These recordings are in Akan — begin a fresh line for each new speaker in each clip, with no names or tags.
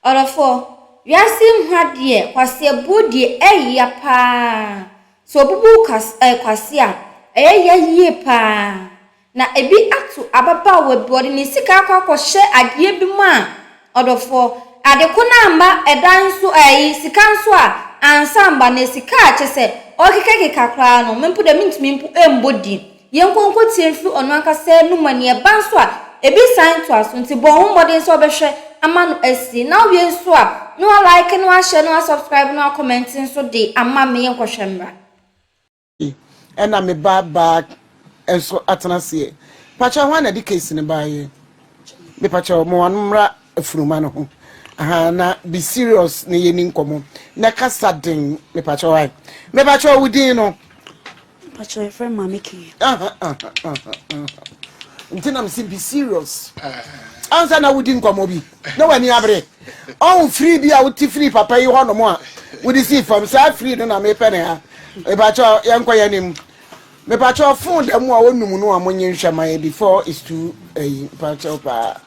Ɔdɔfoɔ, wiase nhwa deɛ kwaseabuo deɛ ɛya paa. Sɛ obi bu wo kwasea a, ɛyɛ ya yie paa. Na ebi ato ababaawa bi, ɔde ne sika akɔ akɔhyɛ adeɛ bi mu a, ɔdɔfoɔ, ade ko no amma, ɛdan nso, ɛyi, sika nso a, ansa amba. Na sika a kyɛ sɛ ɔrekekakeka koraa no, me mpo deɛ mentumi mpo mmɔ din. Yɛnkɔ nkɔtie mfiri ɔno ankasa anum a nea ɛba nso a, ebi san toa so. Nti bɔ wo ho mmɔden sɛ wobɛhwɛ ama no asie. Na wowie nso a, na wa like, na wa share, na wa subscribe, na wa comment nso de ama me. Yɛnkɔhwɛ mmra.
Ɛna me ba baa nso atena aseɛ. Pakyɛ, hwan na de case no baayɛ? Mepakyɛ mo ano mmra afuruma no ho aha na be serious na yɛni nkɔmmɔ na kasa den. Mepakyɛ wae, mepakyɛ wo din no?
Pakyɛ, yɛfrɛ Maame Kee.
Nti na mese be serious ansa na wodi nkɔmmɔ bi na w'ani abere. Ɔho firi bi a wote firi papa yi hɔnom a wode sii fam saa firi no na mepɛ ne ha. Mepakyɛ, yɛnkɔ yɛn anim. Mepakyɛ, phone da mu a wɔnum no a monye nhwɛ ma yɛ before it's too ayi. Mepakyɛ paa.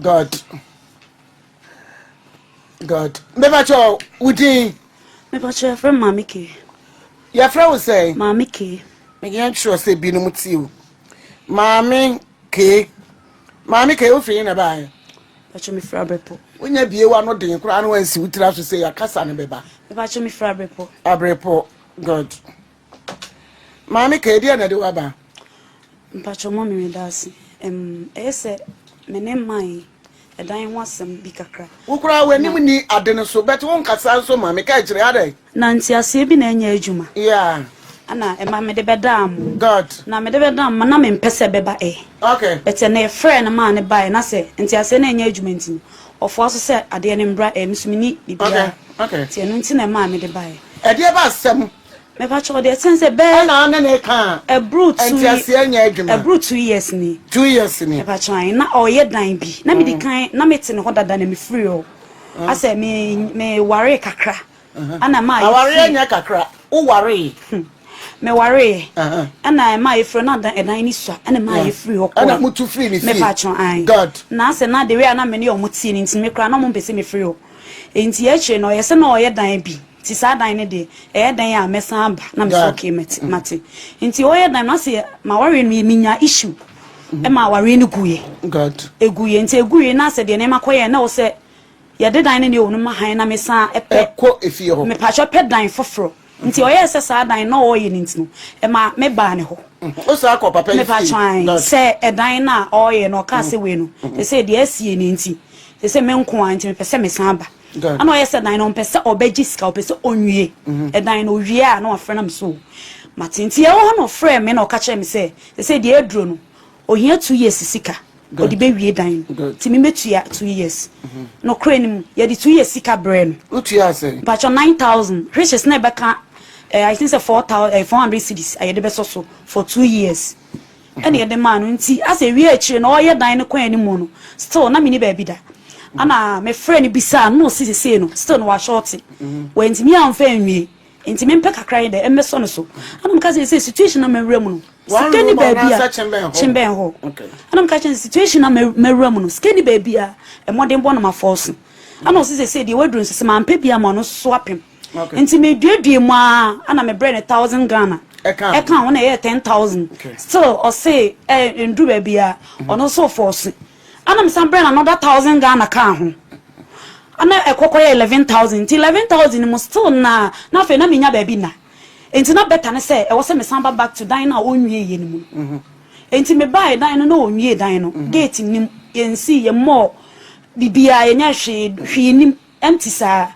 God God, mepakyɛ, wo din?
Mepakyɛ, yɛfrɛ Maame Kee.
Yɛfrɛ wo sɛ?
Maame Kee.
Meyɛ sure sɛ binom tie o. Maame Kee, Maame Kee, wofiri na baayɛ?
Pakyɛ, mefiri Abrɛpɔ.
Wonya bie wa no den koraa na wansi wo tiri aso sɛ yɛakasa no bɛba.
Mepakyɛ, mefiri Abrɛpɔ.
Abrɛpɔ, God. Maame Kee, deɛ na de waba?
Mpakyɛ, mɔ me meda ase. Ɛyɛ sɛ me ne man ɛdan ho asɛm bi kakra.
Wo koraa w'anim ni ade no so bɛte wo nkasa nso ma meka akyerɛ adɛn?
Na nteaseɛ bi na ɛnyɛ adwuma. Ana ɛma mede bɛdaa mo.
God.
Na mede bɛdaa mo na mempɛ sɛ ɛbɛba ɛ. Bɛtɛ na yɛfrɛɛ no maa ne baeɛ na sɛ nteaseɛ na ɛnyɛ adwuma nti no, ɔfoa so sɛ adeɛ no mbra ɛ, me so menni biribiara. Nti ɛno nti na ɛmaa mede baeɛ.
Ɛdeɛ ba asɛm?
Mepakyɛ, deɛ ɛkyɛn sɛ bɛɛ.
Ɛna ane ne ka a.
Ɛboro 2.
Nteaseɛ nyɛ adwuma.
Ɛboro 2 years ni.
2 years ni.
Mepakyɛ ayi, na ɔyɛ dan bi na mede kan na mete ne hɔ dada na mefiri hɔ asɛ me ware kakra ana maa yɛ.
Awareɛ nyɛ kakra, wowaree?
Mewareeɛ ɛna ɛmaa yɛfiri na dan ɛdan ni sua ɛna maa yɛfiri hɔ kɔɛ.
Ɛna mutu firi ne fie?
Mepakyɛ ayi.
God.
Na asɛ na de wei a na me ne ɔmo tie ne nti me koraa na ɔmo mpɛ sɛ mefiri hɔ, nti akyire no ɔyɛ sɛ na ɔyɛ dan bi, nti saa dan no deɛ, ɛyɛ dan a mɛsan aba na mesɛ okay, mate mate. Nti ɔyɛ dan no asɛ ma wareɛ no menya issue ɛma awareɛ no guyɛ.
God.
Eguyɛ, nti eguyɛ na asɛ deɛ nneɛma kɔyɛ na wɔ sɛ yɛde dan no ne ɛwɔ no ma han na mesan ɛpɛ.
Ɛkɔ efie hɔ.
Mepakyɛ, pɛ dan foforɔ, nti ɔyɛ sɛ saa dan na ɔyɛ no nti no ɛma mebaa ne hɔ.
O saa kɔ papa yi fie?
Mepakyɛ, sɛ ɛdan no a ɔyɛ no, ɔkaa sɛ wei no sɛ sɛ deɛ asie no nti sɛ me nko a nti mepɛ sɛ mesan ba. Ɛna ɔyɛ sɛ dan no ɔmpɛ sɛ ɔbɛgye sika, ɔpɛ sɛ ɔnwie ɛdan no. Owie a na wafrɛ nam so mate. Nti ɛwɔ hɔ na ɔfrɛ me na ɔka kyerɛ me sɛ sɛ deɛ aduro no ohia 2 years sika ɔde bɛwie dan no, nti memɛtua 2 years. Nokorɛ no mu, yɛde 2 years sika brɛ no.
Wotua sɛ?
Mpakyɛ, 9,000 which is na ɛbɛka I think sɛ 4,000 400 cedis a yɛde bɛsɔ so for 2 years ɛna yɛde maa no. Nti asɛ wie akyire na ɔyɛ dan no kwan anim no, still na meni baabi da. Ana mefrɛ no bisaa no na ɔsi sesei no still no wahyɛ wɔntumi amfa nwie, nti mempɛ kakra yi dɛ ɛmmɛsɔ no so. Ana meka sɛ situation na mawura mu no, sika ni baabi a kyembɛn hɔ. Ana meka kyerɛ situation na mawura mu no, sika ni baabi a ɛmmɔden bɔ no ma fɔɔ so. Ana ɔsi sɛ deɛ waduru nso sɛ mampɛ bi ama ɔno so apem, nti meduadua mu a ana mebrɛ ne 1,000 Ghana ɛka ho na ɛyɛ 10,000. Still ɔse ɛ nduru baabi a ɔno nso fɔɔ so. Ana mesan brɛ no another 1,000 Ghana kaa ho, ana ɛkɔkɔ yɛ 11,000. Nti 11,000 mu still na afei na menya baabi na nti na better ne sɛ ɛwɔ sɛ mesan ba back to dan no a ɔnwie yɛ no mu no. Nti mebae dan no na ɔnwie dan no, gate nim, yɛnsi yɛ mmɔɔ biribiara, yɛnyɛ hwee, hwee nim, empty saa.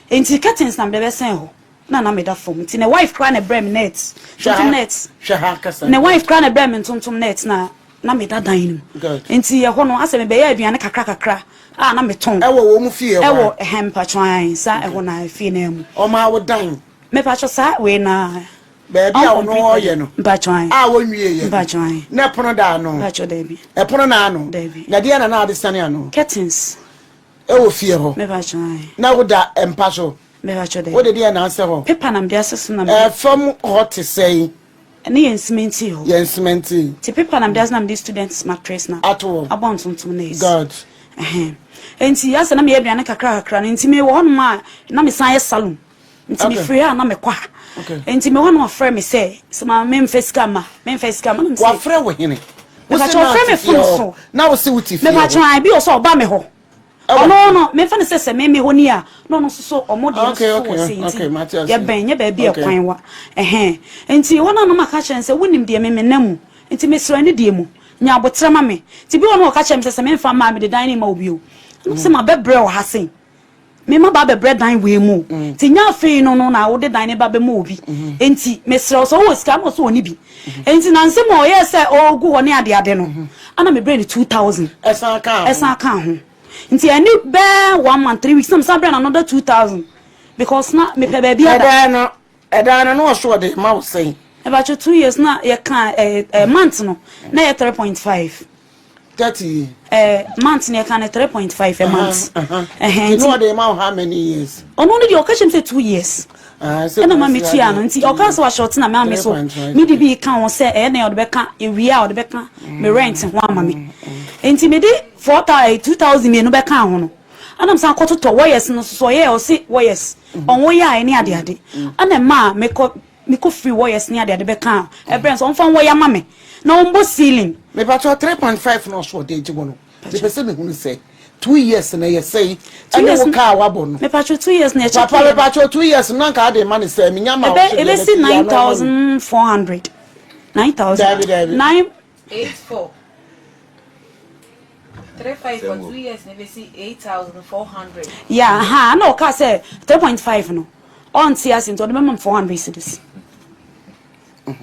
Nti curtains na mede bɛsɛn hɔ na meda fam. Nti ne wife koraa na ɛbrɛ me net, ntontom net.
Hwɛ ha kasa.
Ne wife koraa na ɛbrɛ me ntontom net na meda dan no mu. Nti ɛhɔ no asɛ mebɛyɛ aduane kakra kakra a na metɔn.
Ɛwɔ wɔn mu fie hɔ?
Ɛwɔ ɛhɛn, mpatwan saa ɛhɔ na fie na mu.
Ɔmo awo dan?
Mepatwɔ, saa wei na.
Baabi a ɔno ɔyɛ no.
Mpatwan.
A wɔnwie yɛ.
Mpatwan.
Na ɛpono da ano?
Mpatwɔ, daabi.
Ɛpono na ano?
Daabi.
Na deɛ na ade sane ano?
Curtains.
Ɛwɔ fie hɔ?
Mepatwan.
Na woda mpa so?
Mepatwɔ, daabi.
Wode deɛ na asɛ hɔ?
Paper na mede asɛ so na mede.
Ɛfam hɔ te sɛn?
Ɛne yɛn cement hɔ.
Yɛn cement.
Ti paper na mede asɛ na mede student mattress na
ato hɔ.
Abɔ ntontom na esi.
God.
Ɛhɛn. Nti asɛ na meyɛ aduane kakra kakra no nti mewɔ hɔnom a na mesan yɛ salon. Nti mefiri ha na mekɔ ha. Nti mewɔ hɔ na wafrɛ me sɛ sɛ ma memfa sika mma, memfa sika mma na mese.
Wafrɛ wo hene?
Mepakyɛ ɔfrɛ me fon so.
Na wo se wote fie hɔ?
Mepakyɛ ae, bi wɔ sɛ ɔba me hɔ. Ɔno no memfa no sɛ sɛ me me hɔ ni a na ɔno nso so ɔmo deɛ nso so wɔ sei nti yɛbɛn nyɛ baabi a ɛkwan wa ɛhɛn nti hɔ no a na maka kyerɛ no sɛ wonim deɛ me menam mu nti mesrɛ ne deɛ mu nya aboterɛ ma me nti bi wɔ no ɔka kyerɛ me sɛ sɛ memfa mma a mede dan no mma wo bio ɛna sɛ mabɛbrɛ wɔ ha sei Me mma ba abɛbrɛ dan wei mu o, nti nyɛ afei no no na wode dan no ba bɛma obi. Nti mesrɛ wo sɛ wowɔ sika na ɔsɛ ɔnni bi. Nti nansa mu a ɔyɛɛ sɛ ɔregu hɔ ne adeade no, ɛna mebrɛɛ no 2000
Ɛsan kaa ho.
Ɛsan kaa ho. Nti ɛne bɛɛ one month, 3 weeks na mesan brɛɛ no another 2000 because na mepɛ baabi ada.
Ɛdan no, ɛdan no na ɔso ɔde rema wo sɛn?
Mepakyɛ 2 years na yɛkaa ɛɛ ɛɛ month no na ɛyɛ 3.5.
30.
Eh, month ne ɛka no 3.5 a month.
Ɛhɛn nti. Ɔde ma wo how many years?
Ɔno no deɛ ɔka kyerɛ me sɛ 2 years. Ɛna ma metua no nti ɔka sɛ wahyɛ ɔte na maa me so mede bi ka ho sɛ ɛyɛ na ɔde bɛka ewie a ɔde bɛka me rent ho ama me. Nti mede 4,000 2,000 mmienu bɛka ho no. Ɛna mesan kɔtotɔ wires no so so ɔyɛ ɔse wires ɔnwo yɛ a ɛne adeade. Ɛna ɛmaa mekɔ Mekɔ firi warriors ne adeade bɛka a ɛbrɛ nso ɔmfa nwɔ ya ma me na ɔmbɔ ceiling.
Mepakyɛw 3.5 na ɔso ɔde agye wo no mepɛ sɛ mehunu sɛ 2 years no ɛyɛ sɛn ɛne wo kaa wabɔ no.
Mepakyɛw 2 years no yɛkyɛ
Papa mepakyɛw 2 years no na nka ade ma ne sɛ menya ma wo so deɛ
ɛbɛsi 9400 9000
Dabi dabi.
9
84 35 for 2 years na ɛbɛsi 8400.
Yeah ha na ɔka sɛ 3.5 no. Ɔnte ase nti ɔde bɛma me 400 cedis. Me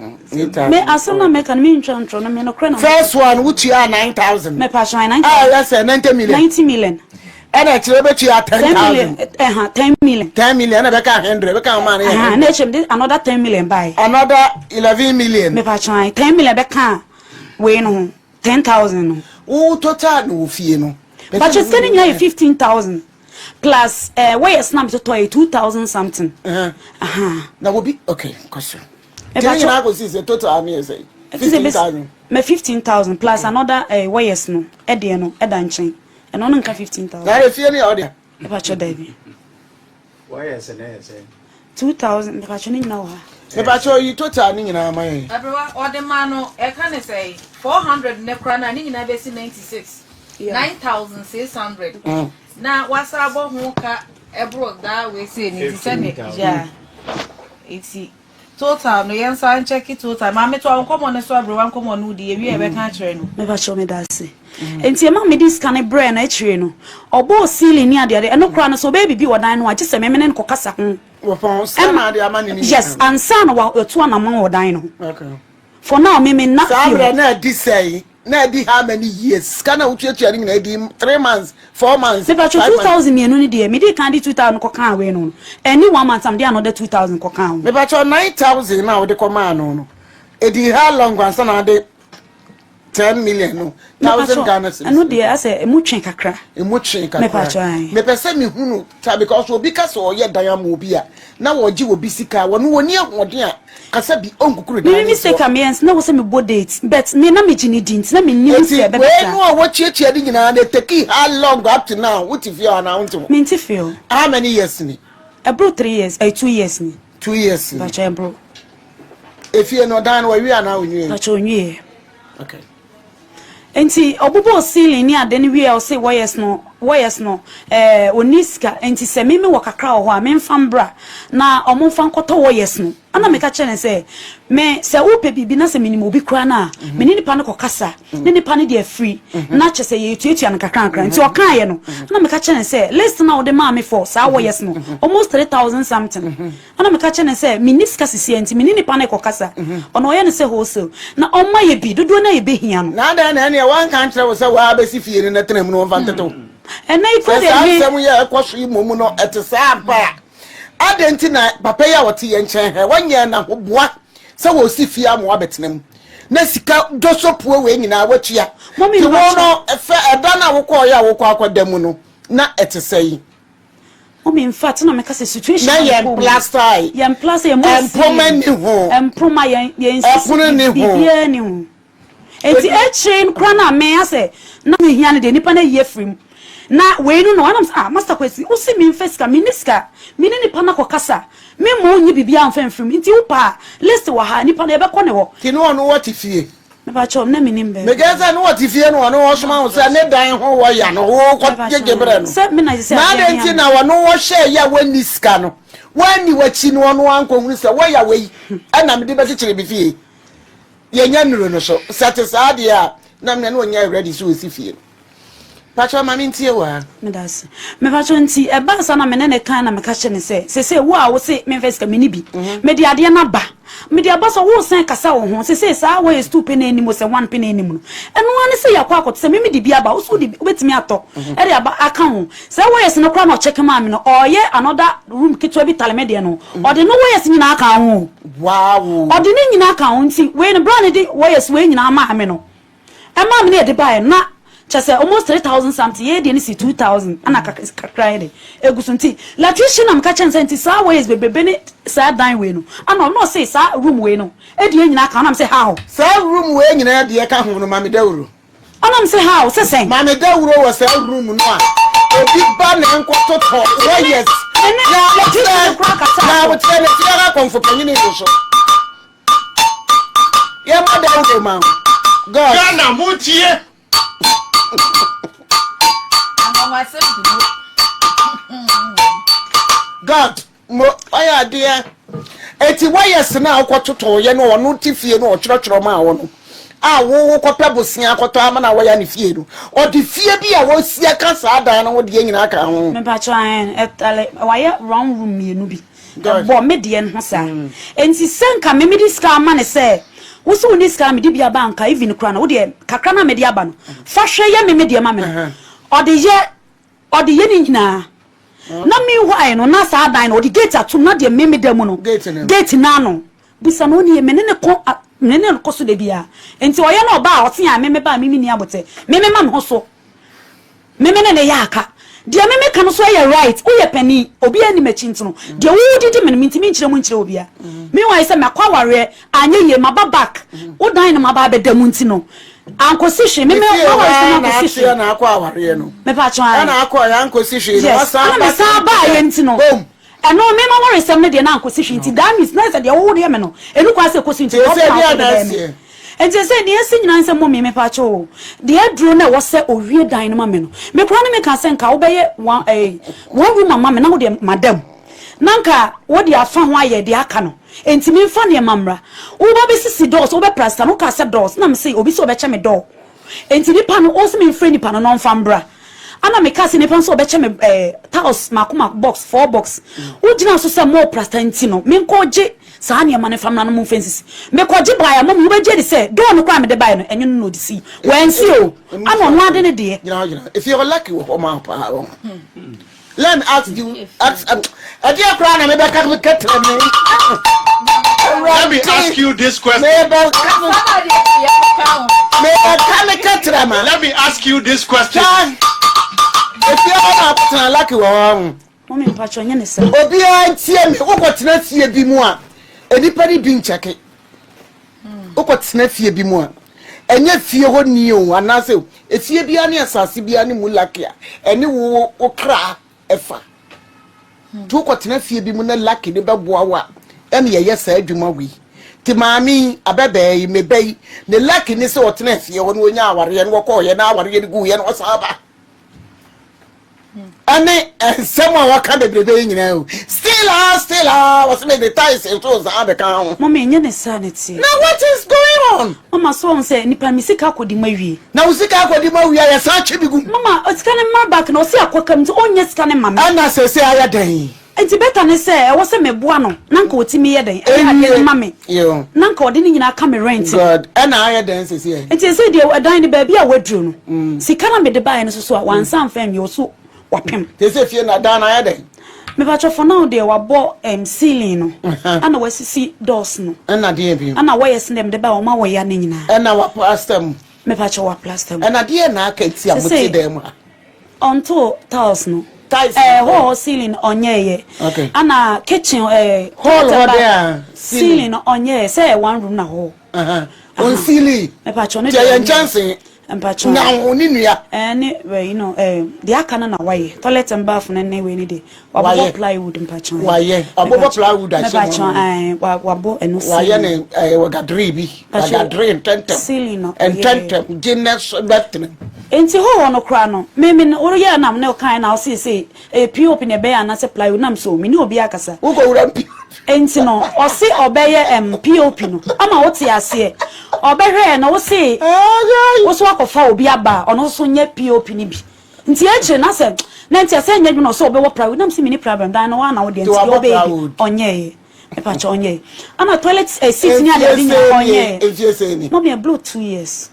asɛm na mɛka no mentwa ntorɔ no me nokorɛ na.
First one wotua 9000.
Mepa hyɛn 9000.
A ɛyɛ sɛ 90 million.
90 million.
Ɛna akyerɛ wobɛtua 10000.
Ɛha 10 million.
10 million ɛna bɛka 100 bɛka ɔma no yɛ.
Ɛha na akyerɛ mede another 10 million bae.
Another 11 million.
Mepa hyɛn 10 million bɛka wei no ho 10000 no.
Wo total no wɔ fie no.
Bàtchɛ sika no nyinaa yɛ 15000. Plus eh, wires na metotɔ yɛ 2000 something. Aha.
Na wobi okay, kɔ so. Tini nyinaa kɔ si sɛ total ne yɛ sɛ 15,000.
Ma 15,000 plus another eh, wires no ɛdeɛ no ɛda nkyɛn. Ɛno no nka 15,000.
Na efie ne yɛ ɔde.
Mepakyɛ daabi.
Wires ne yɛ sɛ.
2000 mepakyɛ ne nyinaa wɔ ha.
Mepakyɛ oyi total ne nyinaa ma yɛn.
Aberewa ɔde ma no ɛka ne sɛ 400 ne kora na ne nyinaa bɛsi 96. 9600. Na wasa abɔ ho ka ɛboro daa wei sei ne nti sɛ ne yeah nti total no yɛn nsa nkyɛke total maame to a nkɔmɔ ne so aberewa nkɔmɔ no di ewie ɛbɛka akyerɛ no.
Mepa kyɛw meda ase. Nti ɛma mede sika no brɛɛ no akyire no ɔbɔɔ ceiling ne adeade ɛno koraa no sɛ ɔbɛyɛ biribi wɔ dan no a gye sɛ me mene no kɔkasa ho.
Wɔpɔn sika na ade ama ne ne
Yes ansa na watu anamɔn wɔ dan no ho. For now me menna
Saa
fie
berɛ
hɔ.
na adi sɛn? Na adi how many years? Sika na wotuatua no nyinaa adi 3 months, 4 months,
Mepakyɛw
5
two
months?
thousand mmienu no deɛ mede kan de 2000 kɔkaa wei no no ɛnni one month a mede another 2000 kɔkaa ho.
Mepakyɛw 9000 no a wode kɔmaa no no ɛdii how long ansa na wode 10 million no thousand
Mepakyɛw
Ghana cedis
ɛno deɛ asɛ emu twe kakra.
Emu twe kakra.
Mepakyɛw ae.
Mepɛ sɛ mehunu ta because obi ka sɛ ɔyɛ dan ama obi a na wɔgye obi sika a wɔno wɔni ahoɔden a kasa bi ɔnkukuru dan
Me
no
mistake
soɔ.
a meyɛ nso na ɛwɔ sɛ mebɔ date but me na megye ne di nti na mennim
Eti
sɛ ɛbɛba
wei
saa.
no a wɔtuatua ne nyinaa no eteki how long up to now wote fie hɔ anaa wonte hɔ?
Mente fie hɔ.
How many years ni?
Ɛboro 3 years ɛɛ 2 years ni.
2 years ni.
Mpakyɛ ɛboro.
Efie no ɔdan no wawie anaa onwie?
Mpakyɛ onwie.
Okay.
Nti ɔbobɔɔ ceiling ne ade no wie a ɔse wires no wires no ɛɛ ɔnni sika nti sɛ me mewɔ kakra wɔ hɔ a memfa mbra na ɔmo mfa nkɔtɔ wires no ɛna meka kyerɛ no sɛ me sɛ wopɛ biribi na sɛ menim obi koraa no a me ne nipa no kɔkasa ne nipa no de afiri na kyɛ sɛ yɛtuatua no kakra kakra nti ɔkaeɛ no ɛna meka kyerɛ no sɛ list no a wode maa me for saa wires no almost 3000 something Ɛna meka kyerɛ no sɛ, Menni sika seesei nti me ne nipa no rekɔkasa. Ɔno ɔyɛ no sɛ wholesale, na ɔmma yɛ bi, dodoɔ no a yɛbɛhia no.
Na adɛn na ɛnneɛ wanka ankyerɛ wo sɛ woara bɛsi fie no na tena mu na wɔmfa ntete wo?
Ɛnnɛ yi koraa
Sɛ
deɛ
saa
me.
nsɛm yi a ɛkɔ so yi mmom no, ɛte saa ampa a, adɛn nti na papa yi a ɔte yɛn nkyɛn ha yi, wanyɛ n'ahoboa sɛ wɔresi fie ama wabɛtena mu, na sika dosopue wei nyinaa watua?
Mummy,
Nti wo
mepakyɛw.
no, fɛ ɛda no a wokɔeɛ a wokɔ akɔda mu no, na ɛte sɛn?
Mummy, in fact, na meka sɛ situation
Na
a
yɛn
mekɔɔ mu no,
plaster yi,
yɛn plaster, yɛn mu
mpoma nni ho,
mpoma, yɛn sisi
ɛpono nni ho.
biribiara nni ho. Enti akyire no koraa na me asɛ na mehia no deɛ nipa no ayi afiri mu. Na wei no na ɔnam sɛ ah Master Kwesi wo se me nfa sika me nni sika me ne nipa no akɔ kasa me mma ɔnyi biribiara nfa mfiri mu nti wo pɛ a list wɔ ha nipa no yɛbɛkɔ ne hɔ.
Nti ne ɔno wɔ te fie?
Mepa kyɛw na me nim baabi.
Mekɛɛ sɛ ne ɔte fie no ɔno ɔsoma wo sɛ ne dan ho wɔ ya no wo kɔ gyegye brɛ no.
Sɛ me na sɛ
Na adɛn nti na ɔno ɔhyɛɛ yɛ a wanni sika no wanni wakyi no ɔno ankɔ hunu sɛ wɔ ya wei ɛna mede bɛkyekyere me fie yɛnya nnuru no so sɛ te saa deɛ a na mene ne ɔnya ready sɛ ɔsi fie no. Pakyɛw ma mentie wo aa.
Medase. Mepakyɛw nti ɛbaa saa na me ne no kae na meka kyerɛ no sɛ sesei wo a wose memfa sika menni bi mede adeɛ no aba mede aba so a woresan kasa wo ho sesei saa wɔyɛ stew pɛ na anim sɛ one pɛ na anim no ɛno ara ne sɛ yɛakɔ akɔto sɛ me mede bi aba wo so wode wobɛtumi atɔ ɛde aba aka ho sɛ wɔyɛ se no koraa na ɔkyɛke maa me no ɔyɛ another room ketewa bi tale me deɛ no ɔde no wɔyɛ se nyinaa ka ho ɔde ne nyinaa ka ho nti wei no bra ne de wɔyɛ se wei nyinaa maa me no Ɛmaa me ne yɛde baeɛ no na kyerɛ sɛ almost 3000 something, yɛn deɛ no si 2000 ɛna kakra yɛ de egu so nti electrician na meka kyerɛ no sɛ nti saa wires bebrebe ne saa dan wei no ɛna ɔno ɔse saa room wei no ɛdeɛ nyinaa ka ho na me sɛ how?
Saa room wei nyinaa deɛ ka ho no ma me dawuro.
Ɛna me sɛ how sɛ sɛn?
Ma me dawuro wɔ saa room no a obi ba na nkɔtotɔ wires
na electrician no koraa kasa
na abokyerɛ na fie akɔmfo panyini nso. Yɛmmɔ dawuro ma wo. God.
Ghana montie.
Anwanwasɛm di mu.
God mo ɔyɛ adeɛ. Eti wɔyɛ sene a wokɔtotɔ yɛ no ɔno te fie no ɔtwerɛtwerɛ maa wo no a wo wokɔpɛ bosea akɔtɔ ama na wɔyɛ ne fie no ɔde fie bi a wɔsi aka saa dan no ho deɛ nyinaa ka ho.
Mepakyɛw ahen ɛtale wayɛ round room mmienu bi. Ɛbɔ me deɛ no ho saa. Enti sɛ nka me mede sika ama no sɛ wo se wonni sika na mede bi aba a nka even koraa no wo deɛ kakra no a mede aba no fa hwɛ yɛ me me deɛ ma me no ɔde yɛ ɔde yɛ ne nyinaa na meanwhile no na saa dan no ɔde gate atom na deɛ me meda mu no gate no ano bisa no ɔnie me ne ne ko me ne no kɔ so da biara nti ɔyɛ na ɔba a ɔte a me me ba a me menni abotɛ me me ma me ho so. Me me ne no yɛ aka. Deɛ me meka no nso yɛ right. Woyɛ panin, obiara nni m'akyi nti no, deɛ wodidi me no, mentumi nkyerɛ mu nkyerɛ obiara. Meanwhile sɛ makɔ awareɛ, anyɛ yie, maba back, wo dan no maba abɛda mu nti no, ankɔsi hwee. Me me
Efie hɔ
m'awaresɛm
ara na
ankɔsi
ateɛ
hwee.
na akɔ awareɛ no.
Mepakyɛw ae.
Ɛna akɔeɛ ankɔsi hwee no,
Yes,
wasan
ɛna
aba
mesan baeɛ nti no.
Boom!
Ɛno me m'awaresɛm no deɛ na ankɔsi hwee nti that means na sɛ deɛ wo deɛ me no ɛnu kwan sɛ ɛkɔsi nti
Nti
deɛ
ɛsɛ
ɔpɛ na
deɛ
ɔpɛ
na
de bɛyɛ me
ɛseɛ?
nti sɛ deɛ ɛsi nyinaa ne sɛ mummy mepaakyɛw o deɛ aduro no ɛwɔ sɛ owie dan no ma me no me koraa ne me ka sɛ nka wobɛyɛ one eh, one room ama me na wo deɛ madam na nka wo deɛ afa ho ayɛ deɛ aka no nti memfa nneɛma mmra woba bɛsisi doors wobɛ plaster no wokaa sɛ doors na me se obi sɛ ɔbɛkyɛ me door Enti nipa no, ɔse memfrɛ nipa no na ɔmfa mbra. Ana mekaa sɛ nipa no sɛ ɔbɛkyɛ me eh, tiles maako maako box, four box. Wogyinaa so sɛ more prasta nti no, menkɔ gye saa nneɛma no mfa mmra no momfa nsisi. Mekɔgye baeɛ a, mom wobɛgye adi sɛ door no koraa a mede baeɛ no, ɛnyɛ no na ɔde sii. Wansi o, ana ɔno ade ne deɛ.
Gyina hɔ, gyina hɔ. Efie hɔ lucky wɔ hɔ ma wo paa. Let me ask you, ask, ɛdeɛ koraa na mebɛka kɛtrɛ me.
Let me ask you this question.
Mebɛka me kɛtrɛ ma.
Let me ask you this question.
Efie hɔ na akɔtena lucky wɔ hɔ.
Mummy mpatsɔ nyɛ ne saa.
Obiara ntie me, wokɔtena fie bi mu a, nnipa no bi nkyɛke. Wokɔtena fie bi mu a, ɛnyɛ fie hɔ ni o, anaasɛ efie biara ne asase biara ne mu lucky a, ɛne wo wo kra ɛfa. Nti wokɔtena fie bi mu na lucky no bɛboa wo a, ɛne yɛyɛ saa adwuma wei. Nti maame yi, abɛbɛɛ yi, me ba yi, ne lucky ne sɛ ɔtena fie hɔ na ɔnya awareɛ na wɔkɔɔyɛ na awareɛ no guiɛ na ɔsan ba. Ɛne nsɛm a wɔka bebrebe yi nyinaa o. Still ah, still ah, wɔsɛ mede tiles nso saa bɛka ho.
Mummy, ɛnyɛ ne saa na ɛteɛ.
Na what is going on?
Mama, so wɔn sɛ nipa mi sika akɔdi mu awie.
Na wo sika akɔdi mu awie a yɛsan twe bi gu.
Mama, sika no mma back na ɔsi akɔ kam nti ɔnyɛ sika no ma me.
Ɛna sese ayɛ dɛn?
Nti better ne sɛ ɛwɔ sɛ meboa no na nka ɔtumi yɛ dɛn ɛyɛ adeɛ no ma me na nka ɔde ne nyinaa ka me rent no.
Good, ɛna ayɛ dɛn sese ɛ?
Nti sese deɛ ɛdan no baabi a waduru no sika na mede baeɛ no soso a wansa amfa anwie ɔso wapem.
Sese fie no dan no ayɛ dɛn?
Mepakyɛ for now deɛ wabɔ um, ceiling no ɛna wasisi doors no
ɛna deɛ bio
ɛna wires no deɛ mede baeɛ wɔn awɔ ya ne nyinaa.
Ɛna wa plaster mu.
Mepakyɛ wa plaster mu.
Ɛna deɛ na aka nti a mote dan mu ha?
Ɔntoo tiles no.
Tiles no.
Ɛɛ hall hɔ ceiling no ɔnyɛɛyɛ.
Okay.
Ana kitchen ɛɛ.
Hall hɔ deɛ a.
Ceiling no ɔnyɛɛyɛ sɛ ɛyɛ one room na hall.
Ɔnsiili.
Mepakyɛ ɔno
deɛ. Tiɛ yɛ nkyɛnse.
Mpakyɛw.
Na wo ne nua.
Ɛɛ ne wei no ɛɛ deɛ aka no na wayɛ toilet and bath no ne wei no deɛ wabobɔ plywood mpakyɛw.
Wayɛ wabobɔ plywood ahyɛ mu.
Mpakyɛw ɛɛ wabɔ ɛno
ceiling. Wayɛ ne ɛɛ wagadere bi wagadere ntɛntɛm.
Ceiling no ɔyɛ.
Ntɛntɛm gye ne so bɛtene.
Nti hɔ hɔ no koraa no me me woyɛ nam ne ɔkan na ɔsi sɛ ɛyɛ pop na ɛbɛyɛ anaasɛ plywood nam so me ne obi akasa.
Wokɔ wura pop.
Nti no ɔse ɔbɛyɛ ɛm pop no ama wote aseɛ ɔbɛhwɛɛ no wose wose wakɔfa obi aba a ɔno nso nyɛ pop no bi nti akyire na sɛ na nti ɛsɛ nyɛ adwuma ɔsɛ ɔbɛwɔ plywood nam sɛ mini problem dan no waa na wodeɛ nti deɛ ɔbɛyɛ bi ɔnyɛɛ mepakyɛ ɔnyɛɛ ama toilet eh, seat ne adeade nyinaa ɔnyɛɛ mɔmi ɛblo 2 years.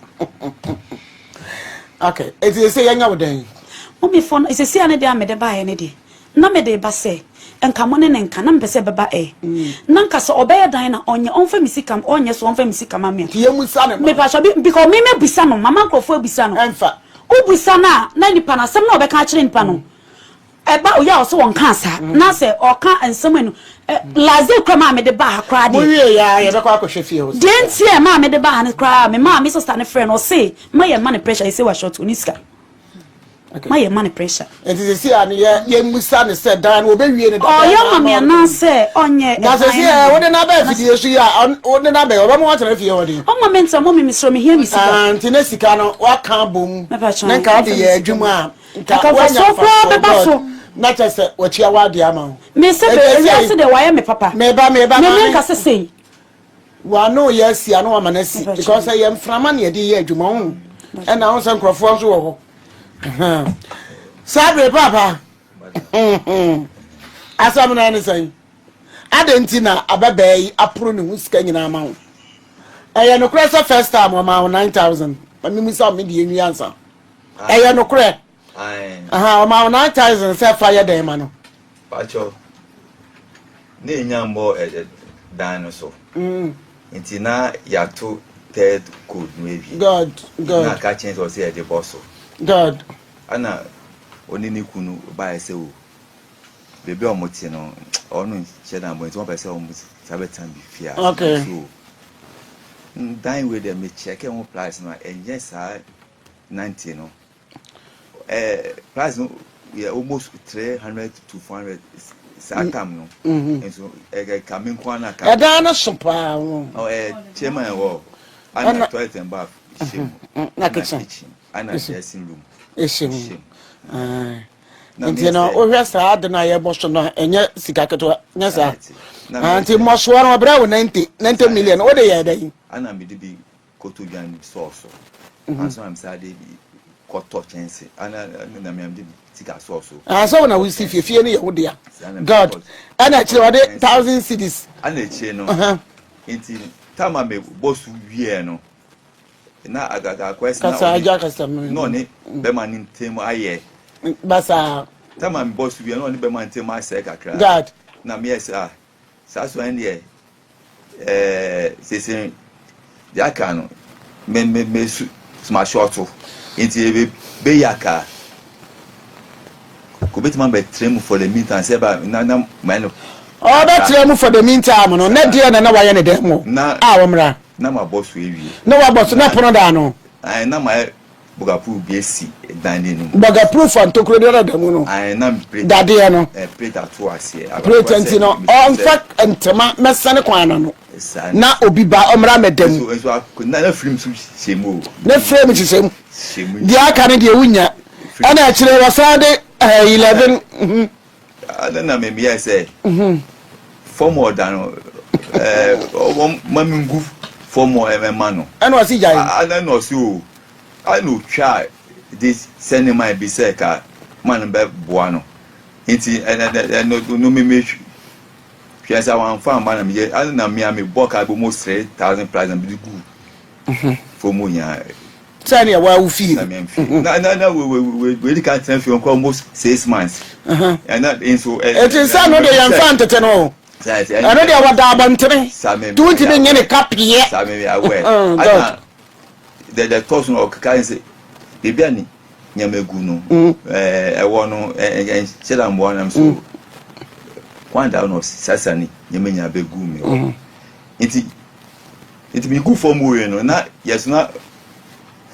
Okay, nti sɛ yɛnyɛ wo dɛn?
Mɔmi fɔ no sɛsi a ne deɛ a mede baeɛ ne deɛ Na mede reba sɛ, nka mo ne no nka, na mepɛ sɛ ɛbɛba ɛ. Na nka sɛ ɔbɛyɛ dan na ɔnyɛ, ɔmfa me sika, ɔnyɛ so ɔmfa me sika ma me a.
Nti yɛmmisa no ma.
Mepakyɛw, bi, because me mabisa no, mama nkurɔfoɔ abisa no.
Ɛmfa.
Wobisa no a, na nipa no, asɛm no a ɔbɛka akyerɛ nipa no, ɛba, ɔyɛ a ɔse ɔnkaa saa. Na sɛ ɔka nsɛm anu, ɛ, last day koraa maa mede baa ha koraa deɛ.
Mowie yɛ a, yɛbɛkɔ akɔhwɛ fie hɔ.
Deɛ nti a ɛmaa mede baa ha no koraa, memaa me sister no frɛɛ no, ɔse, mma yɛmma no pressure, yɛsɛ wa short, ɔnni sika. Ma yɛ ma no pressure.
Nti sisi a no yɛ yɛ musa no sɛ dan no obewie no da.
Ɔyɛ ma me anaasɛ ɔnyɛ ɛdan.
Na sisi ɛ wode no aba afidie so yi a wode no aba ɔbɛma watena fie hɔ de.
Ɔma me ntena mɔmi mesrɛ me hia me sika.
Ah nti ne sika no waka abom ne nka ade yɛ adwuma a nka wanya mfasoɔ God na kyɛ sɛ watua w'ade ama wo.
Me sɛ bɛ ewiase deɛ wayɛ me papa.
Meba meba maame.
Me me nka sɛ sei.
W'ano yɛ asi ano ama no asi because ɛyɛ mframa na yɛde yɛ adwuma ho ɛna ho sɛ nkurɔfoɔ nso wɔ hɔ saa bere paapa asɛm no ɛne sɛn adɛn nti na ababaa yi aporo ne ho sika nyinaa ma wo ɛyɛ nokorɛ sɛ first time ɔma wo 9000 ma memu sɛ me deɛ nwi ansa ɛyɛ nokorɛ ɔma wo 9000 sɛ fa yɛ dɛn ma no
Pakyɛw, na yɛnnya mmɔɔ ɛ ɛ dan no so. Nti na yɛato third code no awie.
God, God.
Na aka kyɛn sɛ ɔsɛ yɛde bɔ so.
God.
Ɛna ɔne ne kunu baeɛ sɛ o, baabi a wɔte no, ɔno nhyɛ da mbɔ nti wɔpɛ sɛ wɔn sa bɛtena bi fie ase.
Okay.
So, dan wei deɛ mekyɛkɛ ho price no a, ɛnyɛ saa 90 no. Eh, price no yɛ almost 300 to 400 saa mm. tam no mm-hmm. nso ɛka me nko ana ka
ɛdan no so paa wo
oh, eh, chairman wɔ ana toilet and bath hyɛ mu
mm-hmm. na kitchen
ana dressing room
ɛhyɛ mu nti no wohwɛ saa ade no a yɛbɔ so no ɛnyɛ sika ketewa nyɛ saa nti mmɔsoɔ no ɔbrɛ wo 90 90 million wode yɛ dɛn
ana mede bi Kotodwe sɔɔ so ansa na mesan de bi kɔtɔ kyɛnse ana na me de sika sɔɔ so.
Ansa wo na wosi fie fie no yɛ wo dea. God ɛna akyire ɔde thousand cedis.
Ɛna akyire no nti time a me bɔ so wieɛ no na akɔyɛ sɛ
na ɔne
na ɔne bɛma ne ntɛm ayɛ.
Basaa.
Time a me bɔ so wieɛ na ɔne bɛma ntɛm asɛe kakra.
God.
Na meyɛ sɛ ah saa so ɛndeɛ. Ɛɛ sese deɛ aka no me me me su soma shɔto nti ebe bɛyi aka kò bɛtumi abɛtena mu for the meantime sɛ ɛba na na mɛ no.
Ɔbɛtena mu for the meantime no na deɛ na na wayɛ ne dɛm wɔ a wɔmmra.
Na ma bɔ so awie.
Na wabɔ so na pono da ano.
Ɛɛ na ma yɛ Bɔgaproof bi esi dan no anim.
Bɔgaproof a ntokuro biara da mu no.
Ae, na plate.
Dadeɛ no.
Eh, plate ato aseɛ.
Plate nti no, ɔmfa ntoma mɛsɛne kwan no ano.
Saa
Na obi ba ɔmmra mmɛda mu.
Nso, nso ak- na, na frame nso hyɛ mu o.
Ne frame hyehyɛ mu.
Hyɛ mu.
Deɛ aka no deɛ wonya. Ɛna akyire wɔsan de eh, 11. mhm.
Ɛna na memeyɛɛ sɛ fam ɔda no ɛɛ wɔn ma mi ngu fam hɔ ɛma no.
Ɛna ɔsi gyae.
Ɛna na ɔsi o ɛna otwa de sɛne man bi sɛ ka ma no bɛ boa no nti ɛna ɛna no mi mi hwɛ sɛ wɔn afa ama na mi yɛ ɛna na mi a mi bɔ ka bi mo 3,000 plus na mi de gu fam nyinaa.
Sɛ ne ɛwɔ awo fie.
Na na na we we kan tena fie nkɔ almost 6 months. Ɛna nso.
Eti nsa no de yɛn fa ntete no. Ɛno deɛ wɔda abɔntene. Tu ntumi nye ne kapeɛ.
Saa mi awɛ. Ɛna the the tɔs no ɔkeka sɛ beebi a ne nyama gu no ɛɛ ɛwɔ no ɛɛ ɛnhyɛ da mboa nam so. Kwan da no sasa ne nyama nyinaa bɛ gu mi hɔ. Nti nti mi gu fam wei no na yɛso na.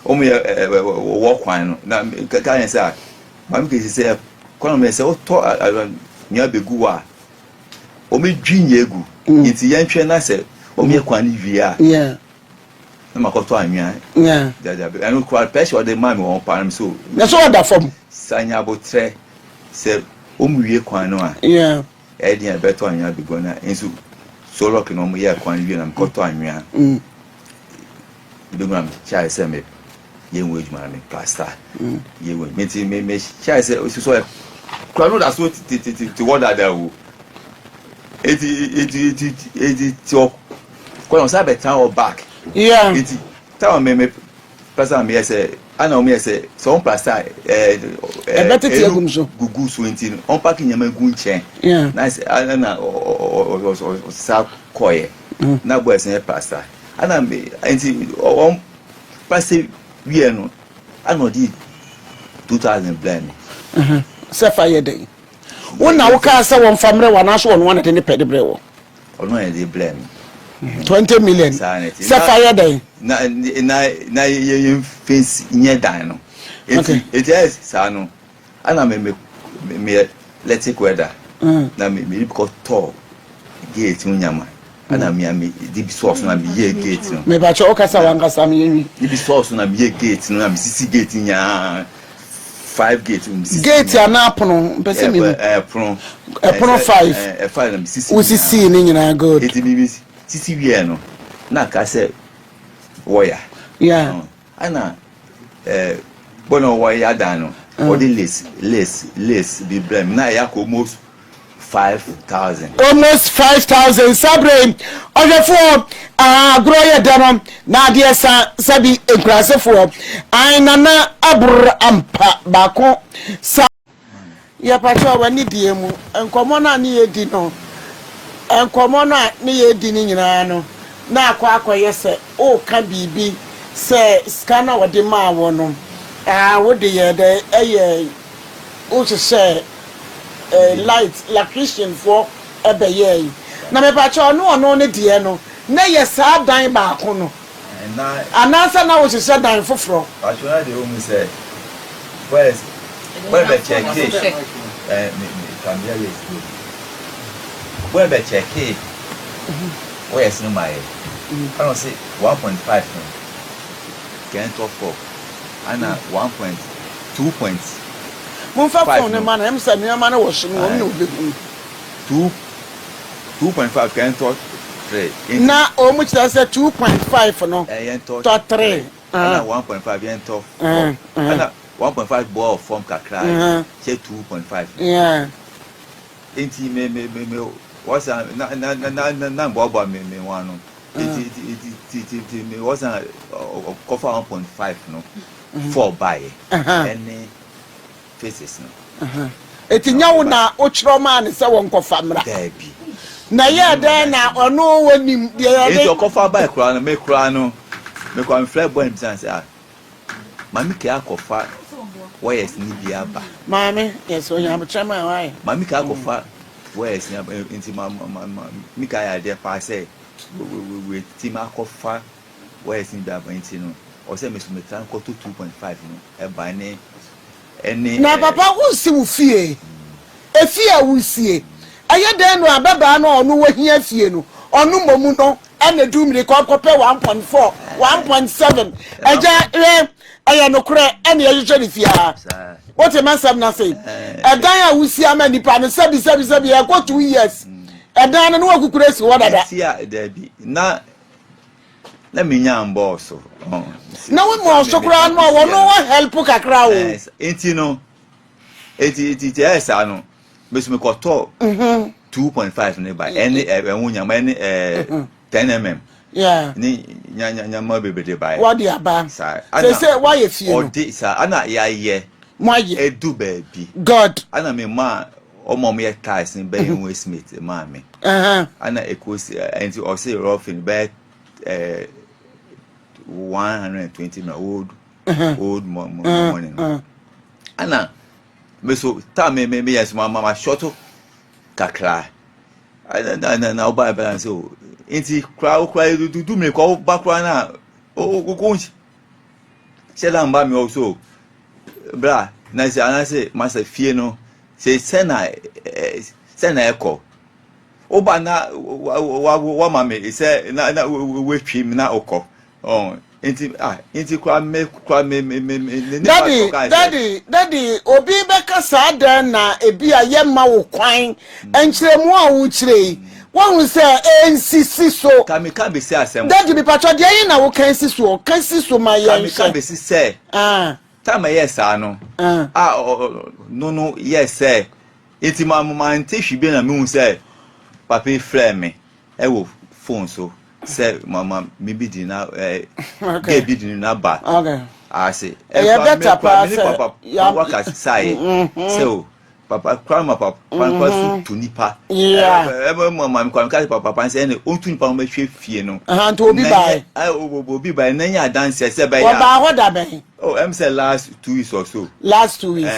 Wɔn yɛ ɛ wɔ kwan no na kaka yɛn sɛ a maame kesi sɛ kwan no sɛ wotɔ nua begu hɔ a wɔn dwi nyɛ egu mm. nti yɛn twɛn na sɛ wɔn yɛ kwan no wie a na ma kɔtɔ anwea dada ɛno kura pɛsɛ ɔde maa mi wɔn paa no so.
Na so ɔda fam.
Sanya abotrɛ sɛ wɔn wie kwan no a. Ɛyɛ den a ɛbɛtɔ anwea begu na nso solɔk na wɔn yɛ kwan wie na mekɔtɔ anwea. Mm. Ebi mu na mehyɛɛ sɛ me yɛ ho adwuma na me plaster yɛ ho adwuma nti me me hyɛɛ sɛ osi so kura no da so te te te te hɔ dada o eti eti eti eti te hɔ kɔ na ɔsan bɛtena hɔ back
yeah
eti táwọn me me plaster na meyɛ sɛ ana wɔn yɛ sɛ sɛ wɔn plaster ɛɛ
ɛɛ ɛbɛtete egum so
gugu so nti wɔn paaki nneɛma gu nkyɛn na sɛ ana ɔ ɔ ɔ ɔ ɔsa kɔɛ na boys no yɛ plaster. Ana me nti wɔn pase wiɛ no ana ɔde 2000 brɛ me.
Sɛ fa yɛ dɛn? Wo na wo kaa sɛ wɔn fa mmerɛ wɔ anaasɛ ɔno ana de ne pɛ de brɛ wɔ?
Ɔno ana de brɛ me.
20 million. Sɛ fa yɛ dɛn?
Na na na yɛ yɛ fence nyɛ dan no. Eti eti ayɛ saa no. Ana me me me yɛ electric welder na me me kɔ tɔ gate ho nyama ana me me di bi sɔɔso na me yɛ gate no.
Me ba kyɛ ɔkasa wankasa me yɛ nwi.
Di bi sɔɔso na me yɛ gate no na me sisi gate nyaa five gate me sisi.
Gate ana apono mpɛ sɛ me hu.
Ɛpono.
Ɛpono five.
Ɛ five na me sisi.
Wosisi ne nyinaa good.
Eti me me sisi wiɛ no na ka sɛ wɔya.
Yeah.
Ana eh, bɔ na ɔwɔ ya dan no, ɔde lace, lace, lace bi brɛ me na ɛyɛ akɔ almost 5,000.
Almost 5,000 saa berɛ yi ɔhwɛfoɔ ah, agorɔ yɛ dɛ no na adeɛ sa sɛbi nkurasefoɔ an nana abor ampa baako sa. Yɛpakyɛw w'ani deɛ mu. Nkɔmmɔ no a ne yɛdi no, nkɔmmɔ no a ne yɛredi no nyinaa no, na akɔ akɔyɛ sɛ woreka biribi sɛ sika no a wɔde maa wo no, ah, wode yɛɛ dɛn? Ɛyɛɛ, wohyehyɛɛ eh, light, electricianfoɔ bɛyɛɛe. Na mepakyɛw, ne ɔno ne deɛ no, na ɛyɛ saa dan baako no?
Na.
Anaasɛ na wohyehyɛ dan foforɔ?
Patrɔ na deɛ wohu sɛ boys boy bɛ kyɛke eh me me tambia yɛ zero boy bɛ kyɛke wires no ma yɛ ɛna ɔse 1.5 no kɛn tɔ 4 ɛna 1.2 point
Momfa
5
phone no
no
ma no, ɛm sɛ nneɛma no wɔ so no, wɔn na wɔbɛhunu.
2 2.5 kɛn tɔ 3 nti.
Na wɔn kyerɛ sɛ 2.5 no
Eh, yɛn tɔ
tɔ
3
3.
ɛna 1.5 yɛn tɔ 4 ɛna 1.5 bɔɔ fam kakra kyɛ 2.5 no.
Yeah.
Nti me me me me wɔsan na na na na na na boaboa me me ho ano. Nti nti nti nti nti nti me wɔsan kɔfa 1.5 no 4 baeɛ ɛne faces no.
Eti nyɛ wo na wokyerɛw maa no sɛ wɔnkɔfa mmra?
Daabi.
Na ɛyɛɛ dɛn na ɔno onim deɛ yɛde.
Enti ɔkɔfa bae koraa no, me koraa no, me koraa mefrɛɛ boy no bisaa no sɛ, ah, Maame Kay akɔfa wires no bi aba.
Maame, yes, onya abokyerɛ ma why?
Maame Kay akɔfa wires no aba, nti ma ma ma ma Kay ayɛ adeɛ paa sɛ wɔatumi akɔfa wires no bi aba nti no, ɔsɛ me so metra nkɔto 2.5 no ɛba ne ɛne.
Na papa wonsi wo fie efie a wonsie ɛyɛ dɛn no ababaa no a ɔno wahia fie no ɔno mmom no ɛna du mmirika ɔkɔpɛ 1.4 1.7 ɛgya hwɛ ɛyɛ nokorɛ ɛna yɛhwehwɛ ne fie a wote masɛm no ase ɛdan a wosi ama nipa no sɛbi sɛbi sɛbi ɛkɔ 2 years ɛdan no ne wakukura si hɔ dada.
Nti a dabi na na menya mbɔɔ so.
Na wo mɔɔ so koraa no a wɔn wɔ help kakra o.
Nti no eti eti ti ɛyɛ saa no mesu mekɔtɔ 2.5 ne ba ɛne ɛho nyama ɛne ɛɛ 10 mm.
Yeah.
Ne nya nya nyama bebree de ba yɛ.
Wɔde aba.
Saa.
Sese wayɛ fie no.
Ɔde saa ana yɛayɛ.
Mo ayɛ.
Edu baabi.
God.
Ana me maa ɔmo a ɔmo yɛ tiles no bɛyɛ ho estimate maa me. Ana ekosi nti ɔse roughly bɛyɛ ɛɛ 120 na old old money no. Ana me so time me me yɛ so ma ma short kakra. Na na na ɔba ɛbɛn sɛ o nti kura okura dudu mirika ɔba kura na o o o. Hyɛ da mba me hɔ so bra na sɛ anaasɛ masa fie no sɛ sɛ na sɛ na ɛkɔ woba na wama me sɛ na na watwi me na ɔkɔ ɔn nti ah nti kora me kora me me me me ne
Daddy, daddy, daddy, obi bɛka saa dɛn na ebi a yɛmma wo kwan nkyerɛmu a wokyerɛ yi woahu sɛ ɛnsisi so.
Ka meka bɛsi asɛm.
Daddy mepatwɔ deɛ yi na woka si soɔ ka si so ma
Ka
yɛn
meka
hwɛ.
bɛsi sɛ
Ah,
time ɛyɛ saa no
ah.
a no no yɛ sɛ nti ma mante hwee bi na mehu sɛ papa yi frɛ me ɛwɔ phone so sɛ mama me bi di na ɛɛ
Okay.
girl bi di na ba
Okay.
ase.
Ɛyɛ better paa
me ne
sɛ
papa
ya-
waka saeɛ sɛ o papa kora ma papa kora so tu nipa.
Yeah.
Ɛbɛ ma maame kora meka sɛ papa papa sɛ ɛnɛ ɔntu nipa no bɛhwɛ fie no.
Aha, nti obi
Na
bae.
nyɛ- obi bae na nyɛ adanseɛ sɛ ɛbɛyɛ a.
Wɔbaa hɔ da bɛn?
Oh, ɛm sɛ last 2 weeks or so.
Last 2 weeks.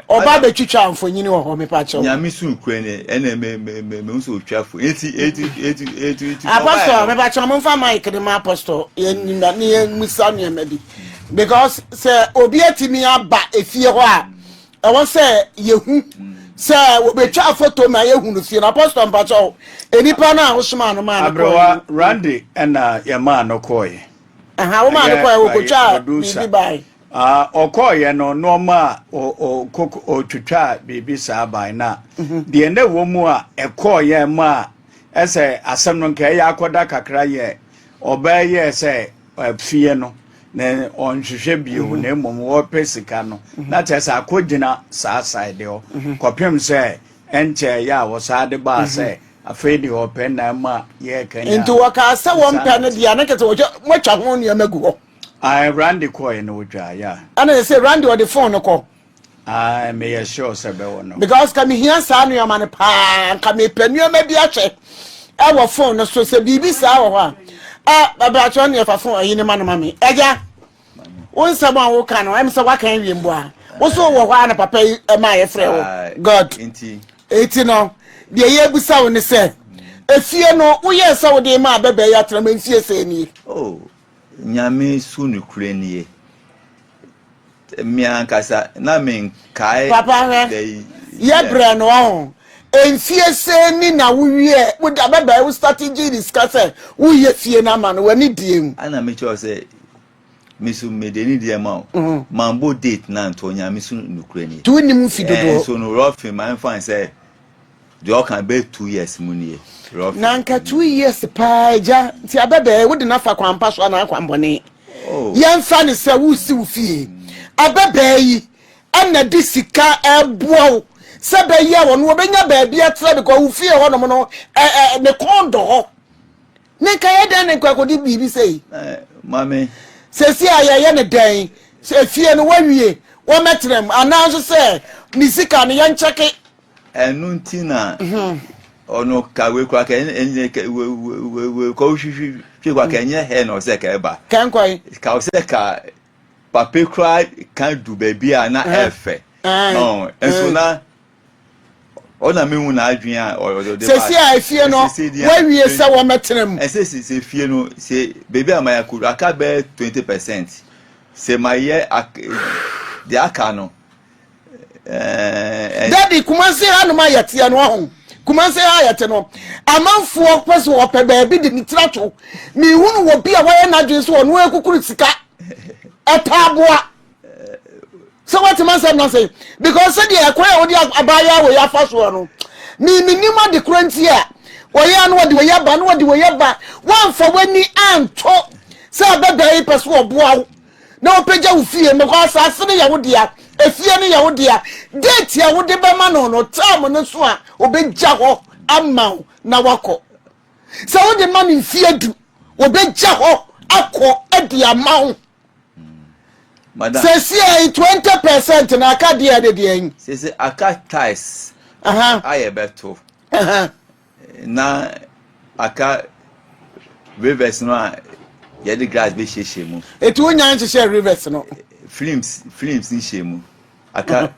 Ɔba bɛtwitwa mfonyini wɔ hɔ mepakyɛw.
Nyame so kura ne ɛna me me me me nso otwa fo. Eti eti eti eti eti.
Apostle, mepakyɛw momfa mic ne ma apostle yɛn na ne yɛn musa nneɛma bi because sɛ obi atumi aba efie hɔ a ɛwɔ sɛ yɛhu sɛ wɔbɛtwa photo ma yɛhu no fie no. Apostle, mpakyɛw, enipa no a wosoma no maa no kɔɔ
Aberewa Randy ɛna yɛmaa no kɔɔeɛ.
Aha, wo maa no
Ɛyɛ
kɔɛ wɔkɔtwa
producer.
biribi bae.
Ah, ɔkɔɔyɛ no nneɛma a ɔtwitwa biribi saa bae na deɛ na ɛwɔ mu a ɛkɔɔyɛ ma a ɛsɛ asɛm no nka ɛyɛ akɔda kakra yɛ ɔbaa yɛ sɛ fie no na ɔnhwehwɛ bio na mmom wɔpɛ sika no na kyerɛ sɛ akɔgyina saa side hɔ kɔpem sɛ ɛnkyɛ yɛ a wɔsaa de baa sɛ afei deɛ ɔpɛ na ma yɛreka
Nti wɔkaa sɛ wɔmpɛ no deɛ ne kɛtɛ wɔtwa moatwa ho nneɛma gu hɔ.
Ah, Randy kɔɔɛ no wotwa ya.
Ɛna yɛ sɛ Randy ɔde phone no kɔ.
Ah, meyɛ sure sɛ bɛwɔ no.
Because ka mehia saa nneɛma no paa, nka mepɛ nneɛma bi ahwɛ ɛwɔ phone no so sɛ biribi saa wɔ hɔ a a abrɛkyerɛ ne yɛfa phone ayi ne ma no ma me. Agya, wo nsɛm a woka no ɛm sɛ woaka awie mbo a wo so wɔ hɔ a na papa yi ɛma yɛfrɛ wo God.
Nti
Eti no deɛ yɛbusa wo ne sɛ efie no woyɛɛ sɛ wode ma abɛbɛɛ yi atena ma mfie sɛ nie?
Oh, Nyame so nokorɛ nie. Me ankasa na menkae
Papa hwɛ,
da yi.
Yɛbrɛ no ɔho. Mfie sɛn ni na wowiɛ wode abɛbɛɛ wo start gyee ne sika sɛ woyɛ fie no ama no w'ani die mu?
Ana mekyerɛ wo sɛ me so mede ne deɛ ma wo. Mambɔ date na nto Nyame so nokorɛ nie.
Nti wonim mfi dodoɔ?
So no roughly ma mfa sɛ deɛ ɔka bɛyɛ 2 years mu nie. Roughly.
Na nka 2 years paa agya nti abɛbɛɛ wode no afa kwan pa so anaa kwan bɔne?
Oh.
Yɛmfa ne sɛ wosi wo fie abɛbɛɛ yi ɛna de sika ɛboa wo sɛ bɛyɛ wɔ no wɔbɛnya baabi atena because wo fie hɔnom no ɛ ɛ ne kɔn dɔ hɔ ne nka yɛ dɛn ne nkɔ akɔdi biribi sɛ yi?
Mame.
Sɛsi a yɛyɛ ne dɛn sɛ efie no wawie wɔmɛtena mu anaa nso sɛ ne sika no yɛnkyɛke?
Ɛno nti na ɔno ka wei kora ka ɛnyɛ ka wei wei wei kɔ hwehwɛ hwɛ kora ka ɛnyɛ hɛ na ɔsɛ ka ɛba.
Kɛnkɔe.
Ka ɔsɛ ka papa kora ka du baabi a na ɛfɛ ɔn nso na ɔna mehu n'adwene a ɔde ba.
Sɛsi a efie no wawie sɛ wɔmɛtena mu.
Ɛsɛ sɛ fie no sɛ baabi a ma yɛ akɔ aka bɛyɛ 20% sɛ ma yɛ deɛ aka no.
Daddy, Kumase hanom a yɛteɛ no ɔho Kumase ha yɛte no amanfoɔ pɛ sɛ wɔpɛ baabi de ne tiri ato. Mehunu wɔ bi a wɔyɛ n'adwene sɛ ɔno akukuru sika ɛtaaboa sɛ wɔte ma nsɛm no ase because sɛdeɛ ɛkwan a wɔde abaayewa wɔ yɛ afa soɔ no memenim ade korɔ nti a wɔyɛ no wɔde wɔyɛ ba no wɔde wɔyɛ ba wɔamfa w'ani anto sɛ abɛbɛɛ yi pɛ so wɔboa wo na wɔpagya wo fie no kɔ asase no yɛ wo dea, efie no yɛ wo dea. Date a wode bɛma no no, term no so a obɛgya hɔ ama wo na wakɔ. Sɛ wode ma no mfeɛ 10, obɛgya hɔ akɔ de ama wo. Sɛsi 20% na aka deɛ de deɛ yi.
Sɛsi aka tiles a yɛbɛto. Na aka rivers no a yɛde grass bɛhyehyɛ mu.
Eti wonya nhyehyɛ rivers no?
Films films nhyɛ mu aka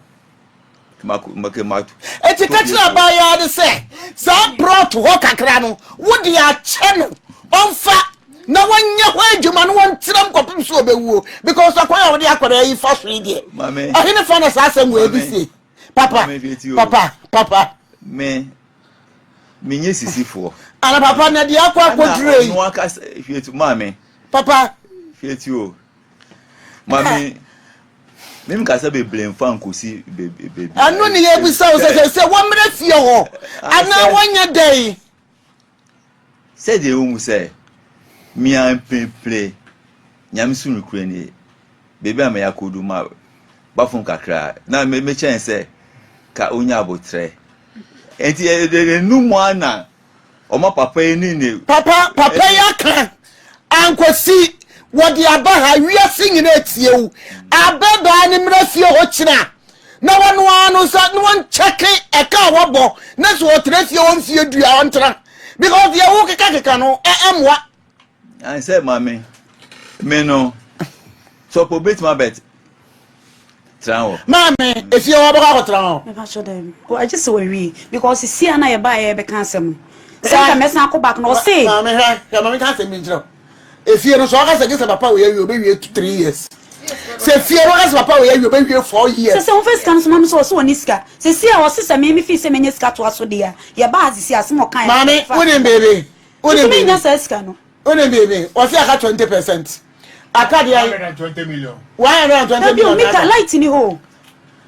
mako mako mako.
Eti ka kyerɛ abaayewa no sɛ saa plot hɔ kakra no wode akyɛ no ɔmfa. na wɔnyɛ hɔ adwuma na wɔntra mu kɔpem sɛ ɔbɛwuo because ɔkwan a wɔde akwadaa yi fa so yi deɛ ɛhe ne fa na saa asɛm wɔ ebi sie papa papa papa.
Me menyɛ sisifoɔ.
Ana papa na deɛ akɔ akɔduro yi.
Ɔno akasa hwɛ ti maame.
Papa.
Hwɛ ti o maame mímu kasa bebree nfa nkosi beebi.
Ɛno ne yɛ bisa wo sɛ sɛ sɛ wɔmmerɛ fie hɔ anaa wɔnyɛ dɛn.
Sɛdeɛ ɛwɔ mu sɛ, me ara mprempren, Nyame so nokorɛ nie, baabi a mɛyɛ akɔdu ma ba fam kakra, na mekyɛn sɛ ka onya abotrɛ. Enti ɛnu mu ara na ɔma papa yi ne ne.
Papa, papa yi aka ankosi wɔde aba ha, wiase nyinaa tie wo. Ababaa no mmra fie hɔ kyena. Na wɔn ara no nsa na wɔn kyɛke ɛka a wɔbɔ na sɛ ɔtena fie hɔ mfie du a ɔntena because deɛ wo keka keka no ɛmmoa.
Ansɛ maame me no sɛ ɔpɛ obetumi abɛ tena hɔ.
Maame efie hɔ ɔbɛkɔ akɔtena hɔ.
Mepa kyɛ dɛ agye sɛ wɔawie because si a na yɛbaa yɛ bɛka asɛm no sɛ nka mɛsan akɔ back na ɔse.
Maame hwɛ hwɛ maame ka asɛm bi nkyerɛ wo. Efie no sɛ ɔka sɛ gye sɛ papa wei awie ɔbɛwie 3 years. Sɛ fie no ɔka sɛ papa wei awie ɔbɛwie 4 years.
Sɛ sɛ wofɛ sika no so ma me sɛ ɔsɛ ɔne sika. Sɛ si a ɔse sɛ me me fii sɛ menya sika toa so deɛ a yɛbaa ha sisi asɛm ɔka yɛ.
Maame wonim biribi wonim
biribi.
Nso
menya saa sika no.
Wonim biribi ɔse aka 20 percent aka deɛ
120 million.
120 million.
Dabi o mita light ni hɔ o.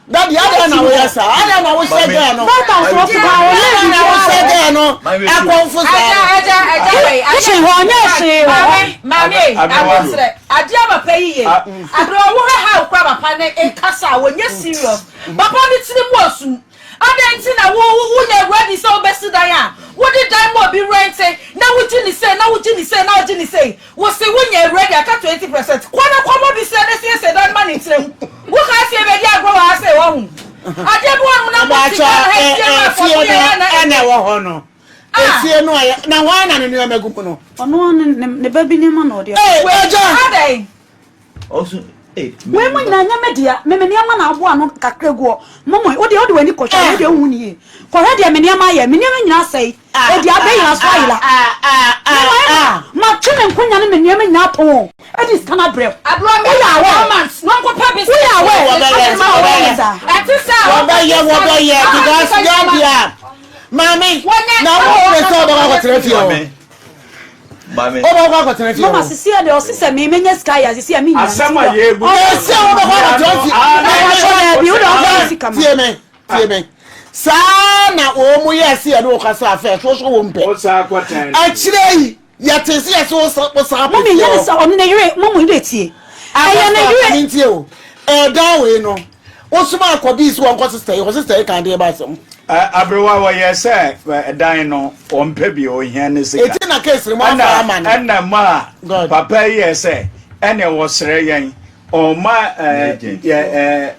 Daddy, adɛn na woyɛ saa? Adɛn na wohyɛ gɛɛ no?
Bàtà ɔsɔfo pa ɔyɛ
Adɛn na wohyɛ gɛɛ no? Akɔmfo saa no.
Ɛgya, ɛgya, wei.
Kitchen hɔ ɔnyɛ hwee wɔ hɔ.
Maame, maame, abotire. Adeɛ papa yi ye. Abere ɔwo hɛ ha okura papa ne nkasa a wɔnyɛ serious. Papa ne tiri mu osum. Adɛn nti na wo woyɛ ready sɛ wobɛsi dan a wode dan ma obi rente na wogye ne sei na wogye ne sei na wogye ne sei. Wo se wo nyɛ ready aka 20% kɔ na kɔ bɔ bisia na siesie dan no ma ne ntena mu wo kaa se yɛbɛdi agorɔ wɔ ha sei wahu adeɛ bi wɔ nom na mo te Ghana ha efie no afɔ mo yɛ ya na
ɛna ɛwɔ hɔ no efie no ayɛ na hwan na ne nneɛma gu mu no
ɔno ne ne ba bi nneɛma na ɔde
ee agya
adɛn
Ɔso eh.
Wei mu nyinaa nyɛ me dea. Me me nneɛma na aboa ano kakra gu hɔ. Momo, wo deɛ wode w'ani kɔhwɛ, wei deɛ wonhu no yie. Kɔhwɛ deɛ me nneɛma ayɛ, me nneɛma nyinaa asɛe. Ɛdi abɛ nyinaa so ayera. Me ma matwe me nkonya ne me nneɛma nyinaa atɔn o. Ɛde sika no abrɛ wo. Woyɛ aware? Woyɛ aware? Adɛn nti na wɔyɛ me saa?
Wɔbɛyɛ, wɔbɛyɛ because yɛ deɛ maame na wo pɛ sɛ wobɛkɔ akɔtena fie hɔ.
Maame.
Wobɛkɔ akɔtena fie hɔ.
Mama sisi yɛ deɛ ɔsi sɛ mi menya sika yɛ sisi yɛ mi nya.
Asɛm a yɛ egu.
Esi a wobɛkɔ akɔtena fie.
Ɛwɔ bi wode ɔfɛ sika ma.
Tie me, tie me. Saa na wɔn mu yɛ ɛsi yɛ ne wɔn kasa afɛ so so wɔn mpɛ. Akyire yi yɛte se yɛse wo san pɛ
Mami nyɛ ne sɛ ɔno ne yere mamu yere tie. Ɛyɛ ne yere.
Akɔsɔ ntie o. Ɛdan wei no. Wosoma akɔ bi si wɔn kɔ sista yi hɔ sista yi kan deɛ ba asɛm.
Aberewa wɔyɛ sɛ dan no wɔmpɛ bi ohia ne sika.
Eti na case no mo afa ama no.
Ɛna ma papa yi yɛ sɛ ɛna wɔsrɛ yɛn ɔma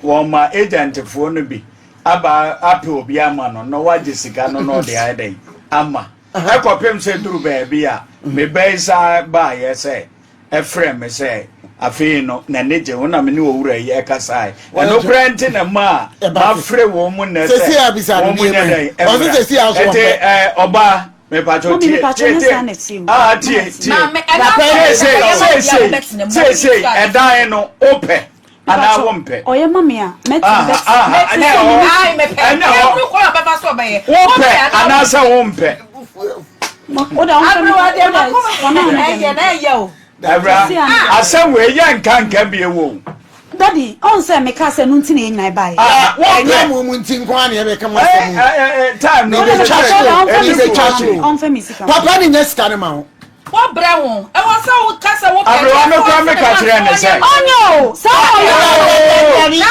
wɔma agentfoɔ no bi aba apɛ obi ama no na wagye sika no na ɔde ayɛ dɛn ama ɛkɔpem sɛ duru baabi a mebɛyi saa baayɛ sɛ frɛɛ me sɛ afei no n'ani gye ho na me ne owura yi ɛkasae. Ɛno koraa nti na ma a mafrɛ wɔn mu nnɛ sɛ wɔn mu nyɛ dɛn ɛmmra. Ɛnti ɛɛ ɔbaa mepatwo tie tie tie ah tie tie seesei seesei seesei ɛdan no wopɛ anaa wompɛ.
Ɔyɛ ma me a mɛte bɛte.
Ɛnyɛ hɔ ɛnyɛ hɔ wopɛ anaasɛ wompɛ. Awura asɛm wei yɛ nka nka bie wo.
Daddy, ɔn sɛ meka sɛ no nti na yɛn nyinaa baeɛ.
Ɛnyɛ mo mu nti nko ara na yɛbɛka mo asɛm
yi. Time no
bɛtwa so, bɛtwa so. Papa ne nya sika no ma wo.
Wobrɛ ho. Ɛwɔ sɛ woka sɛ wopɛ.
Aberewa no koraa meka kyerɛ ne sɛ.
Ɔnyɛ o, saa ɔyɛ.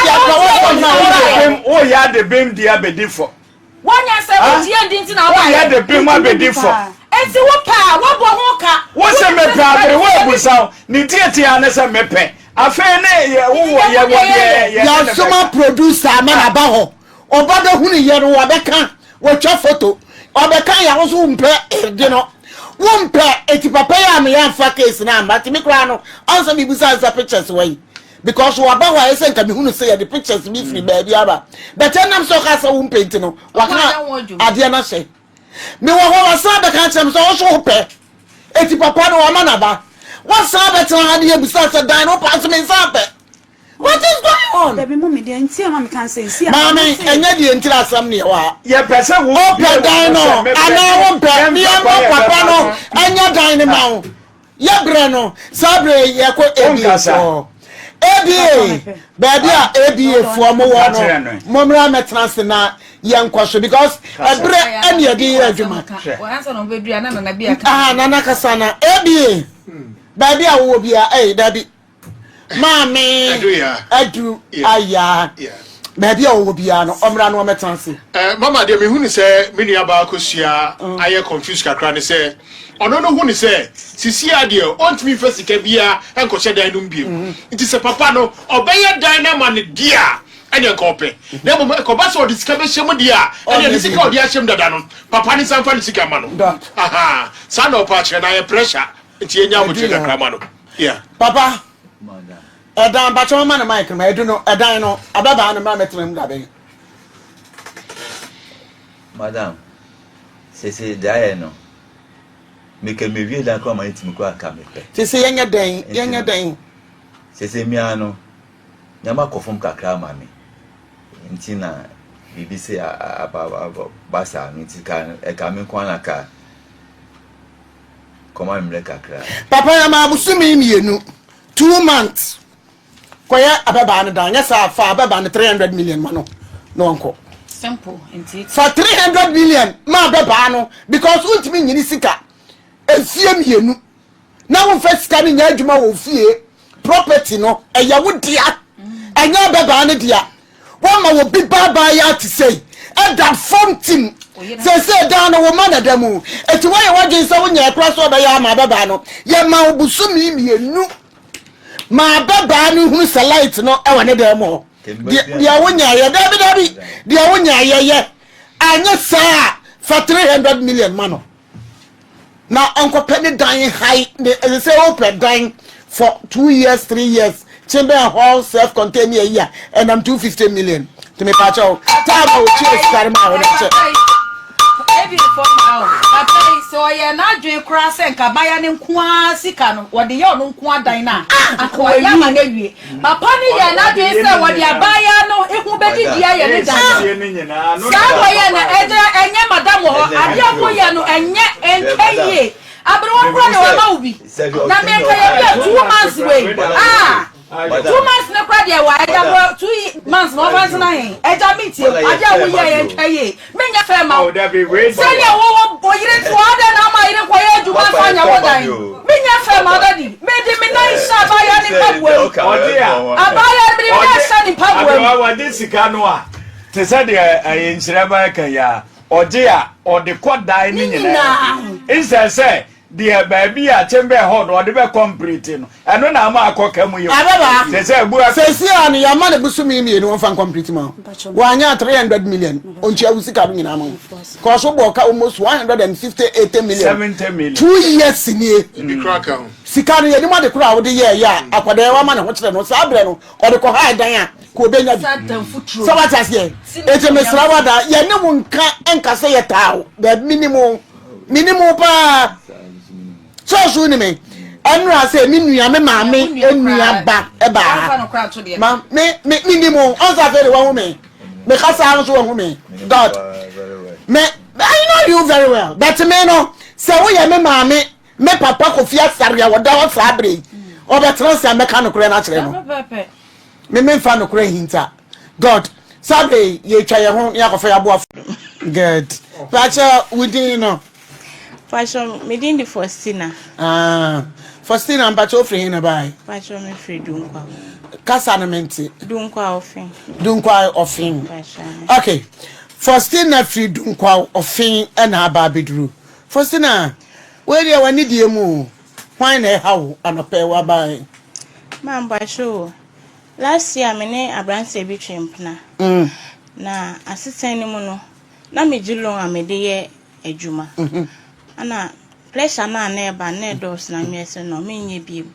Woyɛ ade bem di abɛdi fɔ.
Woanya sɛ wogye adi nti na wobaeɛ.
Woyɛ de bem abɛdi fɔ.
Enti wopɛ a, woabɔ ho ka.
Wo se mepɛ aberewa abusa wo. Ne tiatia ne sɛ mepɛ. Afei ne yɛ wowɔ yɛwɔ deɛ yɛne no bɛka.
Yɛasoma producer ama no aba hɔ. Ɔba bɛhunu yɛ no wabɛka, watwa photo. Ɔbɛka yɛ a wo so wompɛ de no. Wompɛ, eti papa yi a meyɛ amfa case no amma. Nti me koraa no, ɔnsɛ mebusa no sɛ pictures wɔ yi. Because waba hɔ a ɛsɛ nka mehunu sɛ yɛde pictures bi firi baabi aba. But ɛnam sɛ ɔka sɛ wompɛ nti no, waka adeɛ no ahyɛ. Mewɔ hɔ wasan bɛka akyerɛ me sɛ wo so wopɛ. Eti papa no wama n'aba. Woasan abɛtena ha de abisa sɛ dan no wopɛ a nso me nsa mpɛ. What is going on?
Dabi mummy deɛ nti a ma meka nsɛ nsi a.
Maame ɛnyɛ deɛ ntira asɛm ne ɛwɔ ha.
Yɛpɛ sɛ wo
Wopɛ dan no anaa wompɛ ne yɛmma papa no ɛnyɛ dan no ma wo. Yɛbrɛ no saa berɛ yi yɛkɔ ABA foɔ. ABA baabi a ABA foɔ mo wɔ no mommra mɛtena ase na yɛnkɔ so because ɛberɛ ɛne yɛde yɛ adwuma. Aha nana kasa na ABA baabi a wowɔ biara ɛyi dabi. Maame Adu Ayaa, baabi a ɔwɔ biara no, ɔmmra na ɔmmɛtena ase.
Eh, mama deɛ mehu ne sɛ me nua baa kosua mm. ayɛ confused kakra ne sɛ ɔno no hu ne sɛ sisi a deɛ ɔntumi nfa sika biara nkɔhyɛ dan no mu bio mm-hmm. nti sɛ papa no ɔbɛyɛ dan no ama no deɛ a ɛneɛ nka ɔpɛ na mmom ɛkɔba sɛ ɔde sika bɛhyɛ mu deɛ a ɛneɛ ne sika ɔde ahyɛ mu dada no papa ne nsa mfa ne sika ma no aha saa na ɔpɛ akyerɛ na ayɛ pressure nti yɛnya abotire kakra ma no. Yeah.
Papa, ɛdan bakyɛ wɔn ma no mic no ma edu no ɛdan no ababaa no mma mɛtena mu dabɛn.
Madam, sese deɛ ayɛ no, meka mewie dan koraa ma ne tumi koraa ka mepɛ.
Sese yɛnyɛ dɛn yɛnyɛ dɛn.
Sese mmea no, nneɛma kɔ fam kakra ma me nti na biribi se aba ba saa no nti ka ɛka me nko ara na ka. Kɔma me mmerɛ kakra.
Papa yɛ maa bosome mienu, 2 months, kɔyɛ abɛbaa no dan, nyɛ saa fa abɛbaa no 300 million ma no na ɔnkɔ.
Simple nti.
Fa 300 million ma abɛbaa no because wontumi nyini sika mfie mienu na womfa sika no nyɛ adwuma wɔ fie. Property no ɛyɛ wo dea, ɛnyɛ abɛbaa no dea. Woama obi baabaa te sei ɛda fam tim. Seesei dan no wo ma na da mu. Eti woayɛ w'adwene sɛ wonyɛɛ koraa sɛ ɔbɛyɛ ama abɛbaa no. Yɛma wo bosome mienu ma abɛbaa no hunu sɛ light no ɛwɔ ne dan mu hɔ. Deɛ wonyɛɛ daabi daabi deɛ wonyɛɛ yɛ. Anyɛ saa a fa 300 million ma no. na ɔnkɔpɛ ne dan hae ne ɛsɛ sɛ wopɛ dan for 2 years 3 years chamber hall self contained ne ayi a ɛnam 250 million nti mepa kyɛw time a wɔtua sika no ma wo no kyɛ.
Ebi fam ma o. Papa yi sɛ ɔyɛ n'adwene koraa sɛ nka abaayewa no nko ara sika no wɔde yɛ ɔno nko adan no a anka wayɛ ama no awie. Papa no yɛɛ n'adwene sɛ wɔde abaayewa no ho bɛdidi ayɛ ne dan no. Saa na ɔyɛɛ no, ɛnɛ ɛnyɛ madam wɔ hɔ, adeɛ a moyɛ no ɛnyɛ, ɛntwa yie. Aberewa koraa deɛ wama wo bi, na menka yɛ bi a 2 months wei, ah, 2 months no koraa deɛ wa, ɛgya bɔ 2 months na ɔfa ntena he, ɛgya mentie wo, adeɛ a woyɛɛ ɛntwa yie. Menyɛ fɛ mma wo. Sɛdeɛ wo wo yere te hɔ, adɛn na woma yere nkɔyɛ adwuma mfa nyɛ wo dan? Menyɛ fɛ mma wo, Daddy. Mede me nan hyɛ abaayewa no mpaboa mu. Abaayewa no, mede me nan hyɛ ne mpaboa mu.
Wɔde sika no a, te sɛ deɛ ɛyɛ nhyira ba ɛka yi a, ɔgye a, ɔde kɔ dan no nyinaa. Nsɛ sɛ Deɛ baabi a chamber hɔ no ɔde bɛ kɔmprete no ɛno na ama akɔ ka mu yɛ
Ababa
te sɛ abu akɔ.
Seesei a no yɛama no bosome mienu ɔmfa nkɔmprete ma wo wanyɛ a 300 million ɔntua wo sika no nyinaa ma wo cause wobɔɔ ka almost 150 80 million
70 million
2 years nie
Ebi koraa ka ho.
Sika no yɛnim ade korɔ a wode yɛɛyɛ a akwadaa yi wama ne ho kyerɛ no saa berɛ no ɔde kɔ hae dan a ka ɔbɛnya bi sɛ wate aseɛ enti mesrɛ wo ada yɛne wo nka nka sɛ yɛtaa wo daabi menim wo menim wo paa sɛ ɔso ni me ɛnora sɛ me nua me maame nua ba ɛbaa ma me me menim wo ɔnsa afei de wahu me me kasa nso wahu me God me I know you very well but me no sɛ woyɛ me maame Me papa Kofi Asare a ɔda hɔ saa berɛ yi, ɔbɛtena ase a mɛka nokorɛ no akyerɛ no. Me memfa nokorɛ nhinta. God, saa berɛ yi yɛtwa yɛn ho na yɛakɔfa yɛn aboafo. Good. Pakyɛ wo din no?
Pakyɛ me din de Faustina.
Ah, Faustina mpakyɛ wofiri he na bae?
Pakyɛ me firi Dunkwa.
Kasa no mente.
Dunkwa Ɔfen.
Dunkwa Ɔfen.
Pakyɛ.
Okay. Faustina firi Dunkwa Ɔfen ɛna aba abɛduru. Faustina, Wei deɛ w'ani deɛ mu o, hwan na ɛha wo anɔpa yi w'aba yi?
Ma mpakyɛ o, last year me ne abranteɛ bi twee mpena, na asetena no mu no, na me gye loan a mede yɛ adwuma, ɛna pressure no a na ɛba no na ɛdɔɔso na meyɛ sɛ no menyɛ biom,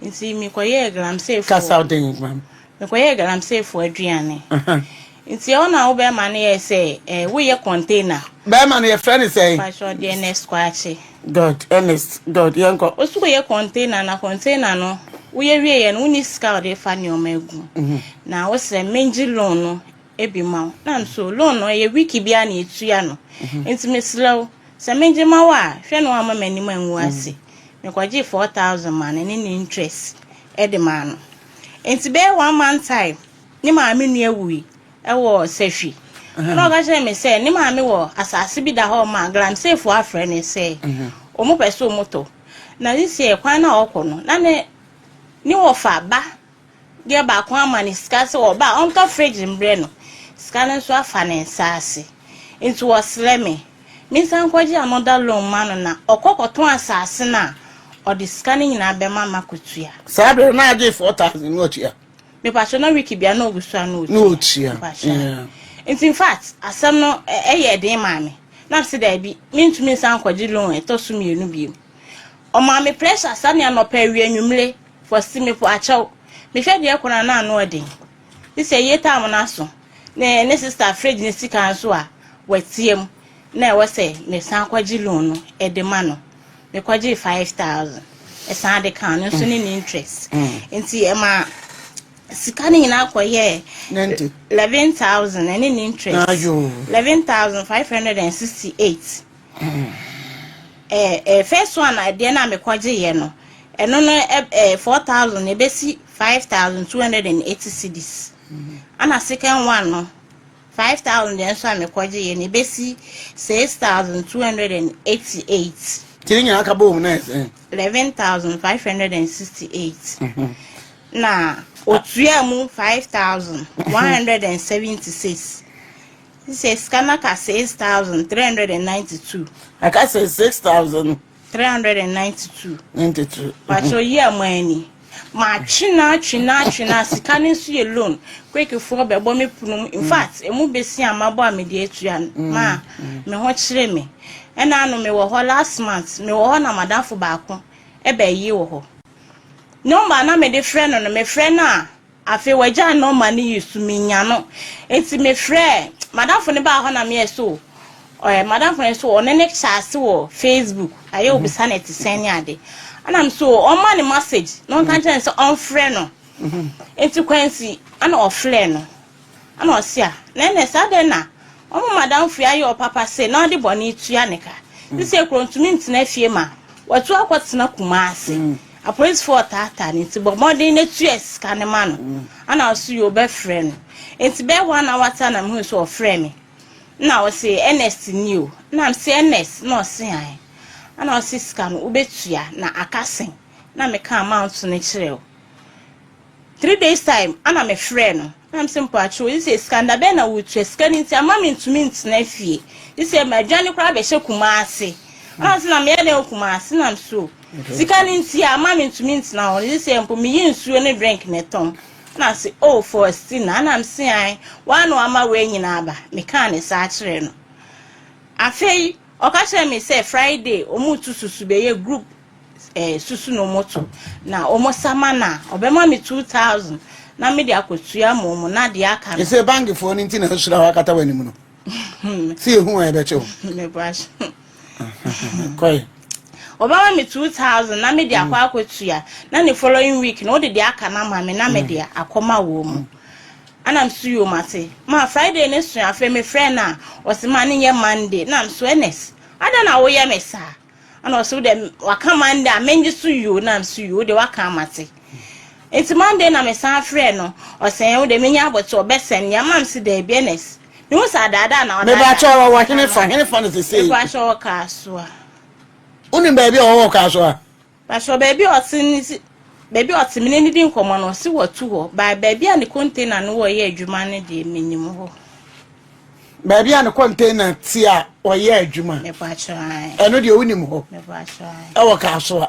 nti mekɔyɛɛ galamsey foɔ.
Kasa den mam.
Mekɔyɛɛ galamsey foɔ aduane. Nti ɛhɔ na wo bɛrima no yɛɛ sɛ eh, woyɛ container.
Bɛrima no yɛfrɛ no sɛn?
Pakyɛ ɔde Ernest Kwakye.
Good, Ernest, good, yɛnkɔ.
Wo so woyɛ container na container no woyɛ wieɛ no wonni sika a wɔde fa nneɛma agu. Mhm. Na wosrɛ mengye loan no bi ma wo. Na nso loan no ɛyɛ week biara na yɛtua no. Mhm. Nti mesrɛ wo sɛ mengye ma wo a hwɛ na woamma m'anim angu mhm. ase. Mekɔgyee 4000 maa no ne ne interest de maa no. Nti bɛyɛ one month time ne maame nua wui wɔ Sahwi. Ɛna ɔka kyerɛɛ me sɛ ne maame wɔ asase bi da hɔ ma Galamseyfoɔ afrɛ no sɛ wɔn pɛ sɛ wɔn tɔ. Na sisi kwan no a ɔkɔ no, na ne ne wɔfa ba deɛ baako ama ne sika sɛ ɔba a ɔntɔ fridge mbrɛ no. Sika no nso afa ne nsa ase. Nti ɔsrɛ me mensan nkɔgye another loan ma no na ɔkɔ kɔtɔn asase no a ɔde sika no nyinaa bɛma makɔtua.
Saa bere no na agye 4000 na ɔtua.
Mepakyɛw na week bia na ogu so a na otua.
Na otua.
Mepakyɛw. Nti in fact asɛm no ɛyɛ den maa me. Na mese daabi mentumi nsan nkɔgye loan ɛtɔ so mmienu bio. Ɔmaa me pressure saa ne anɔpa awia anwummere for si mepo akyɛw. Mehwɛ deɛ ɛkɔ no a na ano ɔden. Sisi ayie time no aso ne ne sister fridge ne sika nso a watia mu na ɛwɔ sɛ mesan kɔgye loan no de ma no. Mekɔgyee 5000 ɛsan de kaa no nso ne ne interest. Nti ɛma sika no nyinaa kɔyɛɛ 11000 ɛne ne interest. 11568. Eh, eh, first one adeɛ no a mekɔgyeeɛ no ɛno no eh, 4000 ɛbɛsi 5280 cedis. Ana second one no 5000 deɛ nso a mekɔgyeeɛ no ɛbɛsi 6288.
Nti ne nyinaa ka bom na yɛ sɛn?
11568. Na otua mu 5176. Sɛ sika no aka 6392.
Aka sɛ 6000.
392.
92.
Pakyɛ yi a mo ani. Matwe no atwe no atwe no a sika no nso yɛ loan. Kwekfoɔ bɛbɔ me pono mu. In fact, emu besi a mabɔ a mede atua no ma me ho kyere me. Ɛna ano mewɔ hɔ last month, mewɔ hɔ na madamfo baako ɛbɛyi wɔ hɔ. Nɔmba a na mede frɛ no no, mefrɛ no a Afei wagyae nɔma no yi so menya no nti mefrɛɛ madamfo no baa hɔ na meyɛ so ɔyɛ madamfo no so ɔne ne hyɛ ase wɔ Facebook ayɛ obisa no ɛte sɛn ne ade ɛna me so ɔma ne message na ɔnka nkyerɛ no sɛ ɔmfrɛ no nti kwansi ɛna ɔfrɛ no ɛna ɔse a na ɛnɛ saa dɛn na Ɔmo madamfo yi ayɛ ɔpapa se na ɔde bɔne tua ne ka. Sisei koro ntumi ntena fie ma watu akɔtena Kumasi. Apolisifoɔ retaataa no nti bɔ mmɔden na tua sika no ma no. Ɛna ɔse yoo bɛfrɛ no. Nti bɛyɛ one hour time na mehuu sɛ ɔfrɛɛ me. Ɛna ɔse Ernest ni o. Ɛna mese Ernest? Ɛna ɔse ae. Ɛna ɔse sika no wobɛtua na aka sɛn? Ɛna meka amount no kyerɛɛ o. 3 days time ana me frɛ no na me sɛ mpakyɛw yi sɛ sika nda bɛn na wotua sika no nti ama me ntumi ntena fie yi sɛ madwane koraa bɛhyɛ Kumase ana sɛ na meyɛ dɛn wɔ Kumase na so sika no nti ama me ntumi ntena hɔ yi sɛ mpo meyi nsuo ne drink na ɛtɔn na sɛ oh for na ana me se an waa na wama wei nyinaa aba mekaa ne saa kyerɛ no afei ɔka kyerɛ me sɛ Friday ɔmo tu susu bɛyɛ group susu na ɔmo to na ɔmo sama na ɔbɛma me 2000 na me de akɔtua ma ɔmo na deɛ aka no.
Ɛsɛ bankifoɔ no nti na asura hɔ akata w'anim no sɛ yɛhu a yɛbɛkyɛ wo. Kɔe.
Ɔbɛma me 2000 na me de akɔ akɔtua na ne following week na ɔde deɛ aka no ama me na me de akɔma wɔ mu. Ana m so yɛ mate ma Friday ne so afei mefrɛ no a ɔse ma ne nyɛ Monday na m so Ernest adɛn na woyɛ me saa? Ɛna ɔse wode waka Monday a mengye so yoo na mso yoo wode waka amate. Nti Monday na mesan frɛ no ɔsɛ wode menya abɔte ɔbɛsɛn nea ma mse daabi Ernest. Mehu sɛ adaadaa na ɔdaadaa.
Mebakyɛ ɔwɔ hene fa hene fa no sesei.
Mebakyɛ ɔwɔ Kasoa.
Wonim baabi a ɔwɔ Kasoa?
Bakyɛ baabi a ɔte ne si baabi a ɔte me ne no di nkɔmmɔ no ɔse watu hɔ ba baabi a ne container no wɔ yɛ adwuma no deɛ menim hɔ.
Baabi a ne container te a ɔyɛ adwuma. Ɛno deɛ wonim hɔ. Ɛwɔ Kasoa.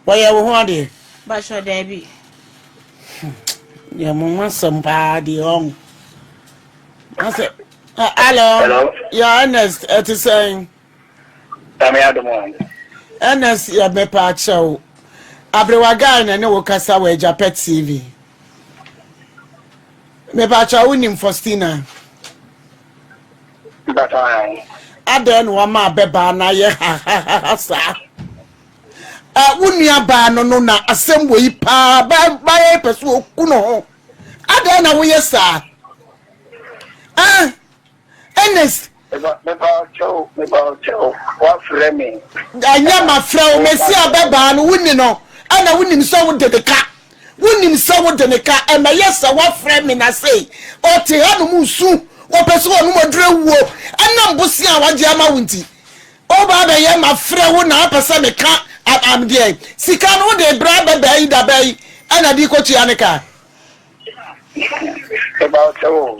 Wɔyɛ wo ho adeɛ.
Bakyɛ daabi.
Yɛ mo ho asɛm paa deɛ ɔho. Asɛ hello.
Hello.
Yeah, Ernest, ɛte sɛn?
Nyame adom o.
Ernest yɛ mepa akyɛw. Aberewa guy na ne wo kasa wɔ Agyapɛ TV. Mepakyɛ wonim Faustina? Adɛn na wama abɛbaa no ayɛ hahaha saa? Wo nua baa no no na asɛm wɔ yi paa bayɛ pɛ so ɔku no ho. Adɛn na woyɛ saa? Ah, Ernest.
Mepakyɛw, mepakyɛw, wafrɛ me.
Ɛnyɛ mafrɛ wo, mesi abɛbaa no wonni no, ɛna wonim sɛ wode ne ka. Wonim sɛ wode ne ka, ɛmɛyɛ sɛ wafrɛ me na sei. Ɔte ha nom nsu, wɔpɛ sɛ ɔnom aduru awuo, ɛnam bosea a wagye ama wo nti. Woba abɛyɛ mafrɛ wo na apɛ sɛ meka am deɛ. Sika no wode brɛ abɛbaa yi dabaa yi ɛna de kɔtua ne ka.
Meba wo kyɛw o,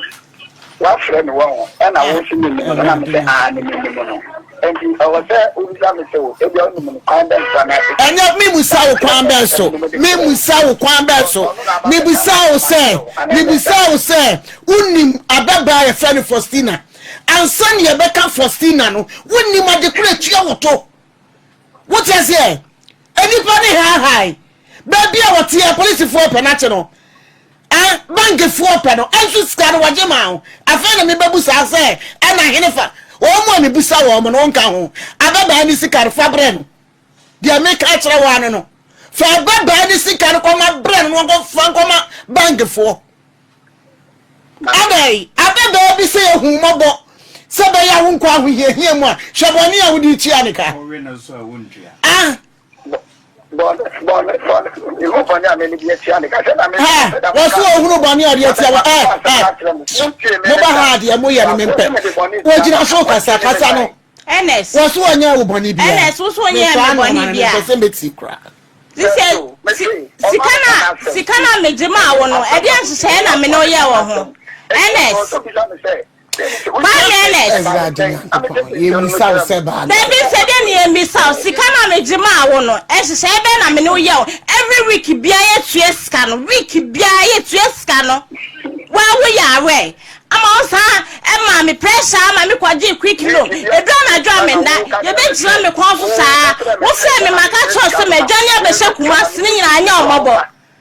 woafrɛ me wahu, ɛna wo nso menim no na mesɛ aane menim no. Enti ɛwɔ sɛ wobisa me sɛ o, ebia wonim no kwan bɛn so anaa?
Ɛnyɛ memusa wo kwan bɛn so, memusa wo kwan bɛn so, mebisa wo sɛ, mebisa wo sɛ, wonim ababaa a yɛfrɛ no Faustina? Ansa na yɛbɛka Faustina no, wonim ade koro atua wo to. Wote aseɛ? Nnipa ne haahae. Baabi a wɔteɛ, polisifoɔ pɛ no akye no. Ah, bankifoɔ pɛ no. Ɛnso sika no wɔgye maa wo. Afei na mebɛbu saa sɛ ɛna hene fa. Wɔn mu a mebusa wɔn no wonka ho. Ababaa ne sika no fa brɛ no. Deɛ meka akyerɛ wo ano no. Fa ababaa ne sika no kɔma brɛ no na wɔnkɔfa nkɔma bankifoɔ. Adɛn, ababaa bi sɛ yɛ hu mmɔbɔ sɛ ɛbɛyɛ a wonkɔ ahohiahia mu a, hwɛ bɔne a wode retua ne ka. Ah. Wɔso wɔhunu bɔne a ɔde atia wɔ ɛ ɛ moba ha adeɛ moyɛ no mempɛ wɔgyina so kasa kasa no wɔso wɔnyɛ wo bɔne biara mesaa no ɔma no mempɛ sɛ mɛti koraa.
Sɛ sika na sika na megye maa wo no, ɛdeɛ nhyehyɛeɛ na me ne wo yɛ wɔ ho. Ernest. Kwame Ernest. Dabi sɛ deɛ ne yɛmmisa wo sika na megye maa wo no, nhyehyɛeɛ bɛn na me ne wo yɛ wo. Every week biara yɛtua sika no, week biara yɛtua sika no. Wa woyɛ aware. Ama wo saa ɛmaa me pressure ama me kɔgyee quick loan. Ɛduru anadwo a menna. Yɛbɛgyina me kɔn so saa. Wofrɛɛ me maka kyerɛ wo sɛ madwane abɛhyɛ Kumasi ne nyinaa nyɛ wo mmɔbɔ.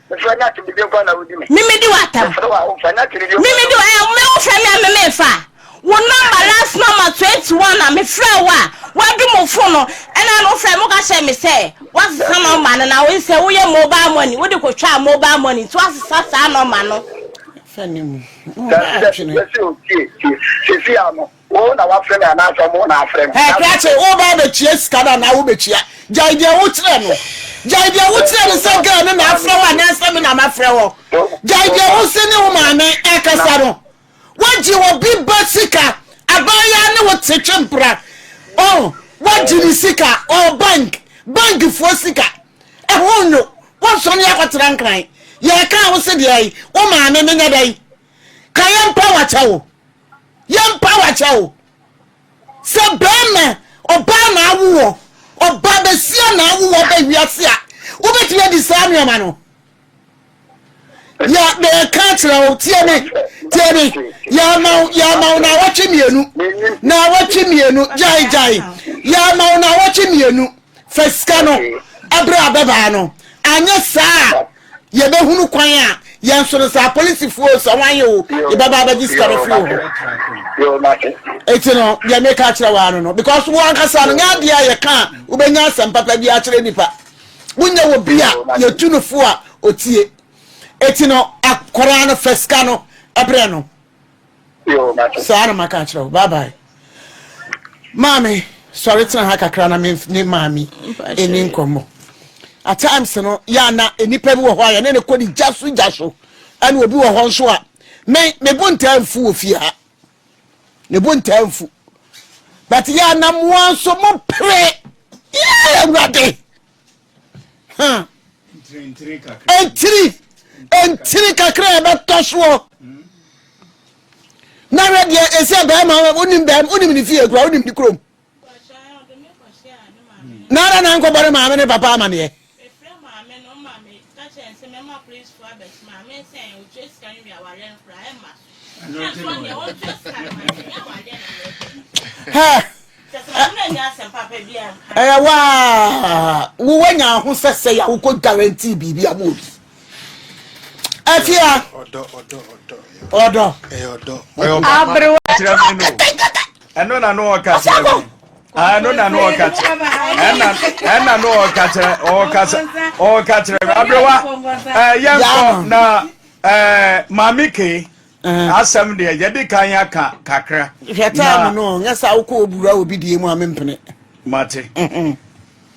Me medi w'atam. Me medi wo ɛ me wofrɛ me a me memfa. Wo number last number 21 a mefrɛ wo a wadum wo phone no ɛna no wofrɛ me woka kyerɛ me sɛ woasesa number no na wo sɛ woyɛ mobile money wode kɔtwaa mobile money nti woasesa saa number no.
Fɛ ne mu.
Dabi dabi yɛsi o tie tie sisi ano wo na wafrɛ me anaasɛ ɔmo na afrɛ me.
Ɛ krakye wo ba abɛtua sika no anaa wo bɛtua gyae deɛ wo kyerɛ no gyae deɛ wo kyerɛ no sɛ girl no na afrɛ wo anaasɛ me na mafrɛ wɔ gyae deɛ wo se ne wo maame ɛkasa no wagye obi ba sika abaayaa ne wo te twe mpra oh wagye ne sika oh bank bank foɔ sika Ɛho nnwo, wonsɔne akɔtena Nkran. Yɛreka a wose deɛn? Wo maame menyɛ dɛn? Ka yɛmpa wo akyɛ wo. Yɛmpa wo akyɛ wo. Sɛ bɛrima, ɔbaa na awo wɔ, ɔbaa bɛsia na awo wɔ bɛ wiase a, wobɛtumi adi saa nneɛma no? Yɛ mɛka akyerɛ wo, tie me, tie me. Yɛama wo, yɛama wo naawɔtwe mmienu, naawɔtwe mmienu, gyae gyae. Yɛama wo naawɔtwe mmienu, fa sika no ɛberɛ a bɛbaa no. Anyɛ saa a, yɛbɛhunu kwan a yɛn nso no sɛ apolisifoɔ sɛ wɔn ayɛ o, yɛbɛba abɛgye sika no firi wo hɔ. Eti no, deɛ meka akyerɛ wo ano no, because wo ankasa no, nyɛ adeɛ a yɛka a wobɛnya asɛm papa bi akyerɛ nipa. Wonyɛ wɔ bi a yɛtu no fo a ɔtie. Eti no akwaraa no fa sika no brɛ no. Saa na maka akyerɛ wo. Bye bye. Maame, sɔre tena ha kakra na me ne maame ɛni nkɔmmɔ. At times no, yɛ ana nnipa bi wɔ hɔ a yɛne ne kɔ ne gya so gya so. Ɛna obi wɔ hɔ nso a me me bo ntaa mfu wɔ fie ha. Ne bo ntaa mfu. But yɛ ana moa nso mo pere. Yɛ awurade. Ntiri ntiri kakra a ɛbɛtɔ soɔ na hwɛ deɛ ɛsɛ bɛrima wonim bɛrima wonim ne fie kura wonim ne kurom na ara na nkɔbɔ ne maame ne papa amaneɛ. Hɛ Ɛyɛ waa wo wanya ho sɛ sɛ ya wokɔ guarantee biribi ama obi. Afia. Ɔdɔ.
Aberewa.
Kyerɛ me no. Ɛno na no ɔka kyerɛ me. Ɛno na no ɔka kyerɛ. Ɛna ɛna no ɔka kyerɛ ɔka ɔka kyerɛ me. Aberewa. Ɛɛ yɛn kɔ na ɛɛ maame kee. Asɛm deɛ yɛde kan aka kakra.
Hwɛ time no nyɛ sɛ wokɔ obura obi deɛ mu a mempene.
Mate.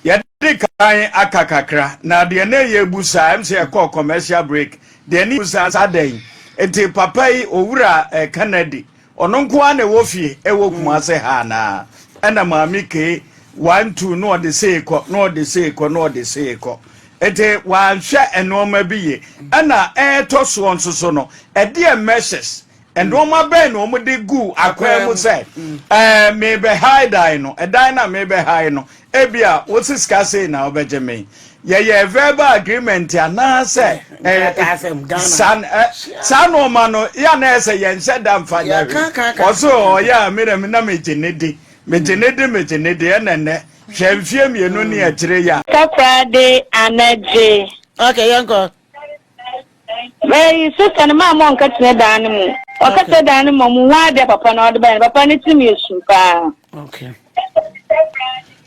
Yɛde kan aka kakra na deɛ na ɛyɛ bu saa ɛm sɛ yɛkɔɔ commercial break deɛ ne bu saa saa dɛn nti papa yi owura eh, Kennedy ɔno nko ara na ɛwɔ fie ɛwɔ Kumase ha anaa ɛna maame kee 1 2 na ɔde sei kɔ na ɔde sei kɔ na ɔde sei kɔ nti wanhwɛ nneɛma bi yie ɛna ɛɛtɔ soɔ nso so no ɛdeɛ measures nneɛma bɛn na wɔde gu akwan mu sɛ ɛɛ mebɛhae dan no ɛdan na mebɛhae no ebi a wosi sika sei na wobɛgye me yɛyɛ verbal agreement anaasɛ ɛɛ saa ɛ saa nneɛma no yɛ na ɛsɛ yɛn nhyɛ da nfa nyɛ hwee ɔso ɔyɛ a mi na mi na mi gye ne di mi gye ne di mi gye ne di ɛnɛ nɛ hwɛ mfie mmienu ne akyire yɛ a.
Takoradi anagye.
Okay, yɛnkɔ.
Bɛyi sista no maa mo ɔnkɛtena dan no mu. Ɔkɛtena dan no mu ɔmo hu adeɛ papa na ɔde bae no papa ne tirim yɛ sum paa.
Okay.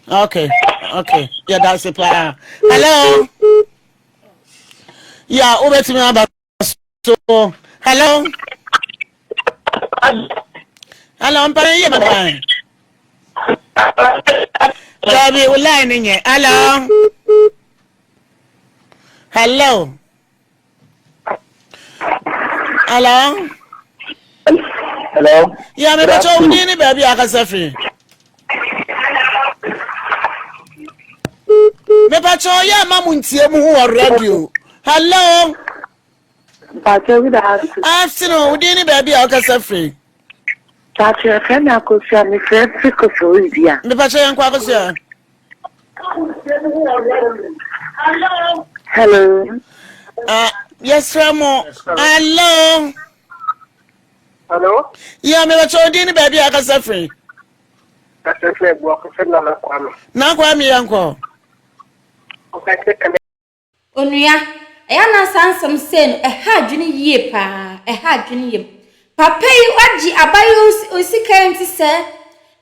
Okay. Okay. Yɛda ase paa. Hello. Yeah, wobɛtumi aba so. Hello. Hello, mpana yɛ mapa. Dabi, wo line no nyɛ. Hello. Hello. Hello.
Hello.
Yeah, me bɛkyɛ wo din ne baabi a akasa firi. Mepakyɛ ɔyɛ ama mo ntie mu ho wɔ radio. Hello.
Mpakyɛ good afternoon.
Afternoon, wo din ne baabi a ɔkasa firi.
Mpakyɛ yɛfrɛ me Akosua, mefrɛ firi Koforidua.
Mepakyɛ yɛnkɔ Akosua.
Hello.
Yɛsrɛ mo. Hello.
Hello.
Yeah, mepakyɛ wo din ne baabi a akasa firi.
Kasa firi Abuakɔ firi Nana Kwame.
Nana Kwame yɛnkɔ.
Ɔkasa kɛmɛ.
Onua, ɛyɛ a na saa nsɛm sei no, ɛha adwene yie paa, ɛha adwene yie. Papa yi wagye abayewa sika yi nti sɛ,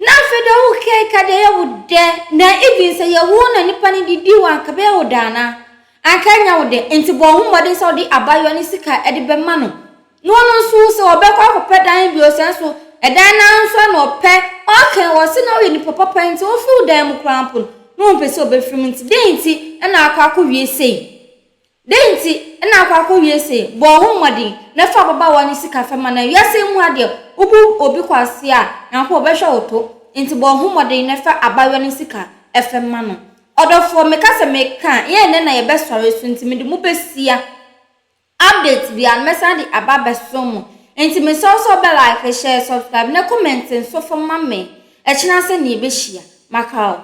na afei deɛ wo keka deɛ ɛyɛ wo dɛ, na even sɛ yɛ wo na nipa no didi wo anka bɛyɛ wo dɛ anaa? Anka ɛnyɛ wo dɛ, nti bɔ wo ho mmɔden sɛ wode abayewa no sika de bɛma no. Na ɔno nso sɛ ɔbɛkɔ akɔpɛ dan bio sɛ nso ɛdan no ara nso na ɔpɛ, ɔka wɔ se na ɔyɛ nipa papa nti ofi wo dan mu koraa mpo no, na ɔmpɛ sɛ ɔbɛfiri mu nti dɛn nti na akɔ akɔwie sei? Dɛn nti na akɔ akɔwie sei? Bɔ wo ho mmɔden na fa ababaawa no sika fa ma no. Wiase yi mu ha deɛ, wobu obi kwasea a, Nyankopɔn ɔbɛhwɛ wo to. Nti bɔ wo ho mmɔden na fa abaayewa no sika fa ma no. Ɔdɔfoɔ, meka sɛ meka a, yɛn nnɛ na yɛbɛsɔre so nti mede mo bɛsia. Update biara no mɛsan de aba abɛsom mo. Nti mesrɛ wo sɛ wobɛ like, share, subscribe na comment nso fa ma me. Ɛkyena sɛ nea yɛbɛhyia. Maka wo.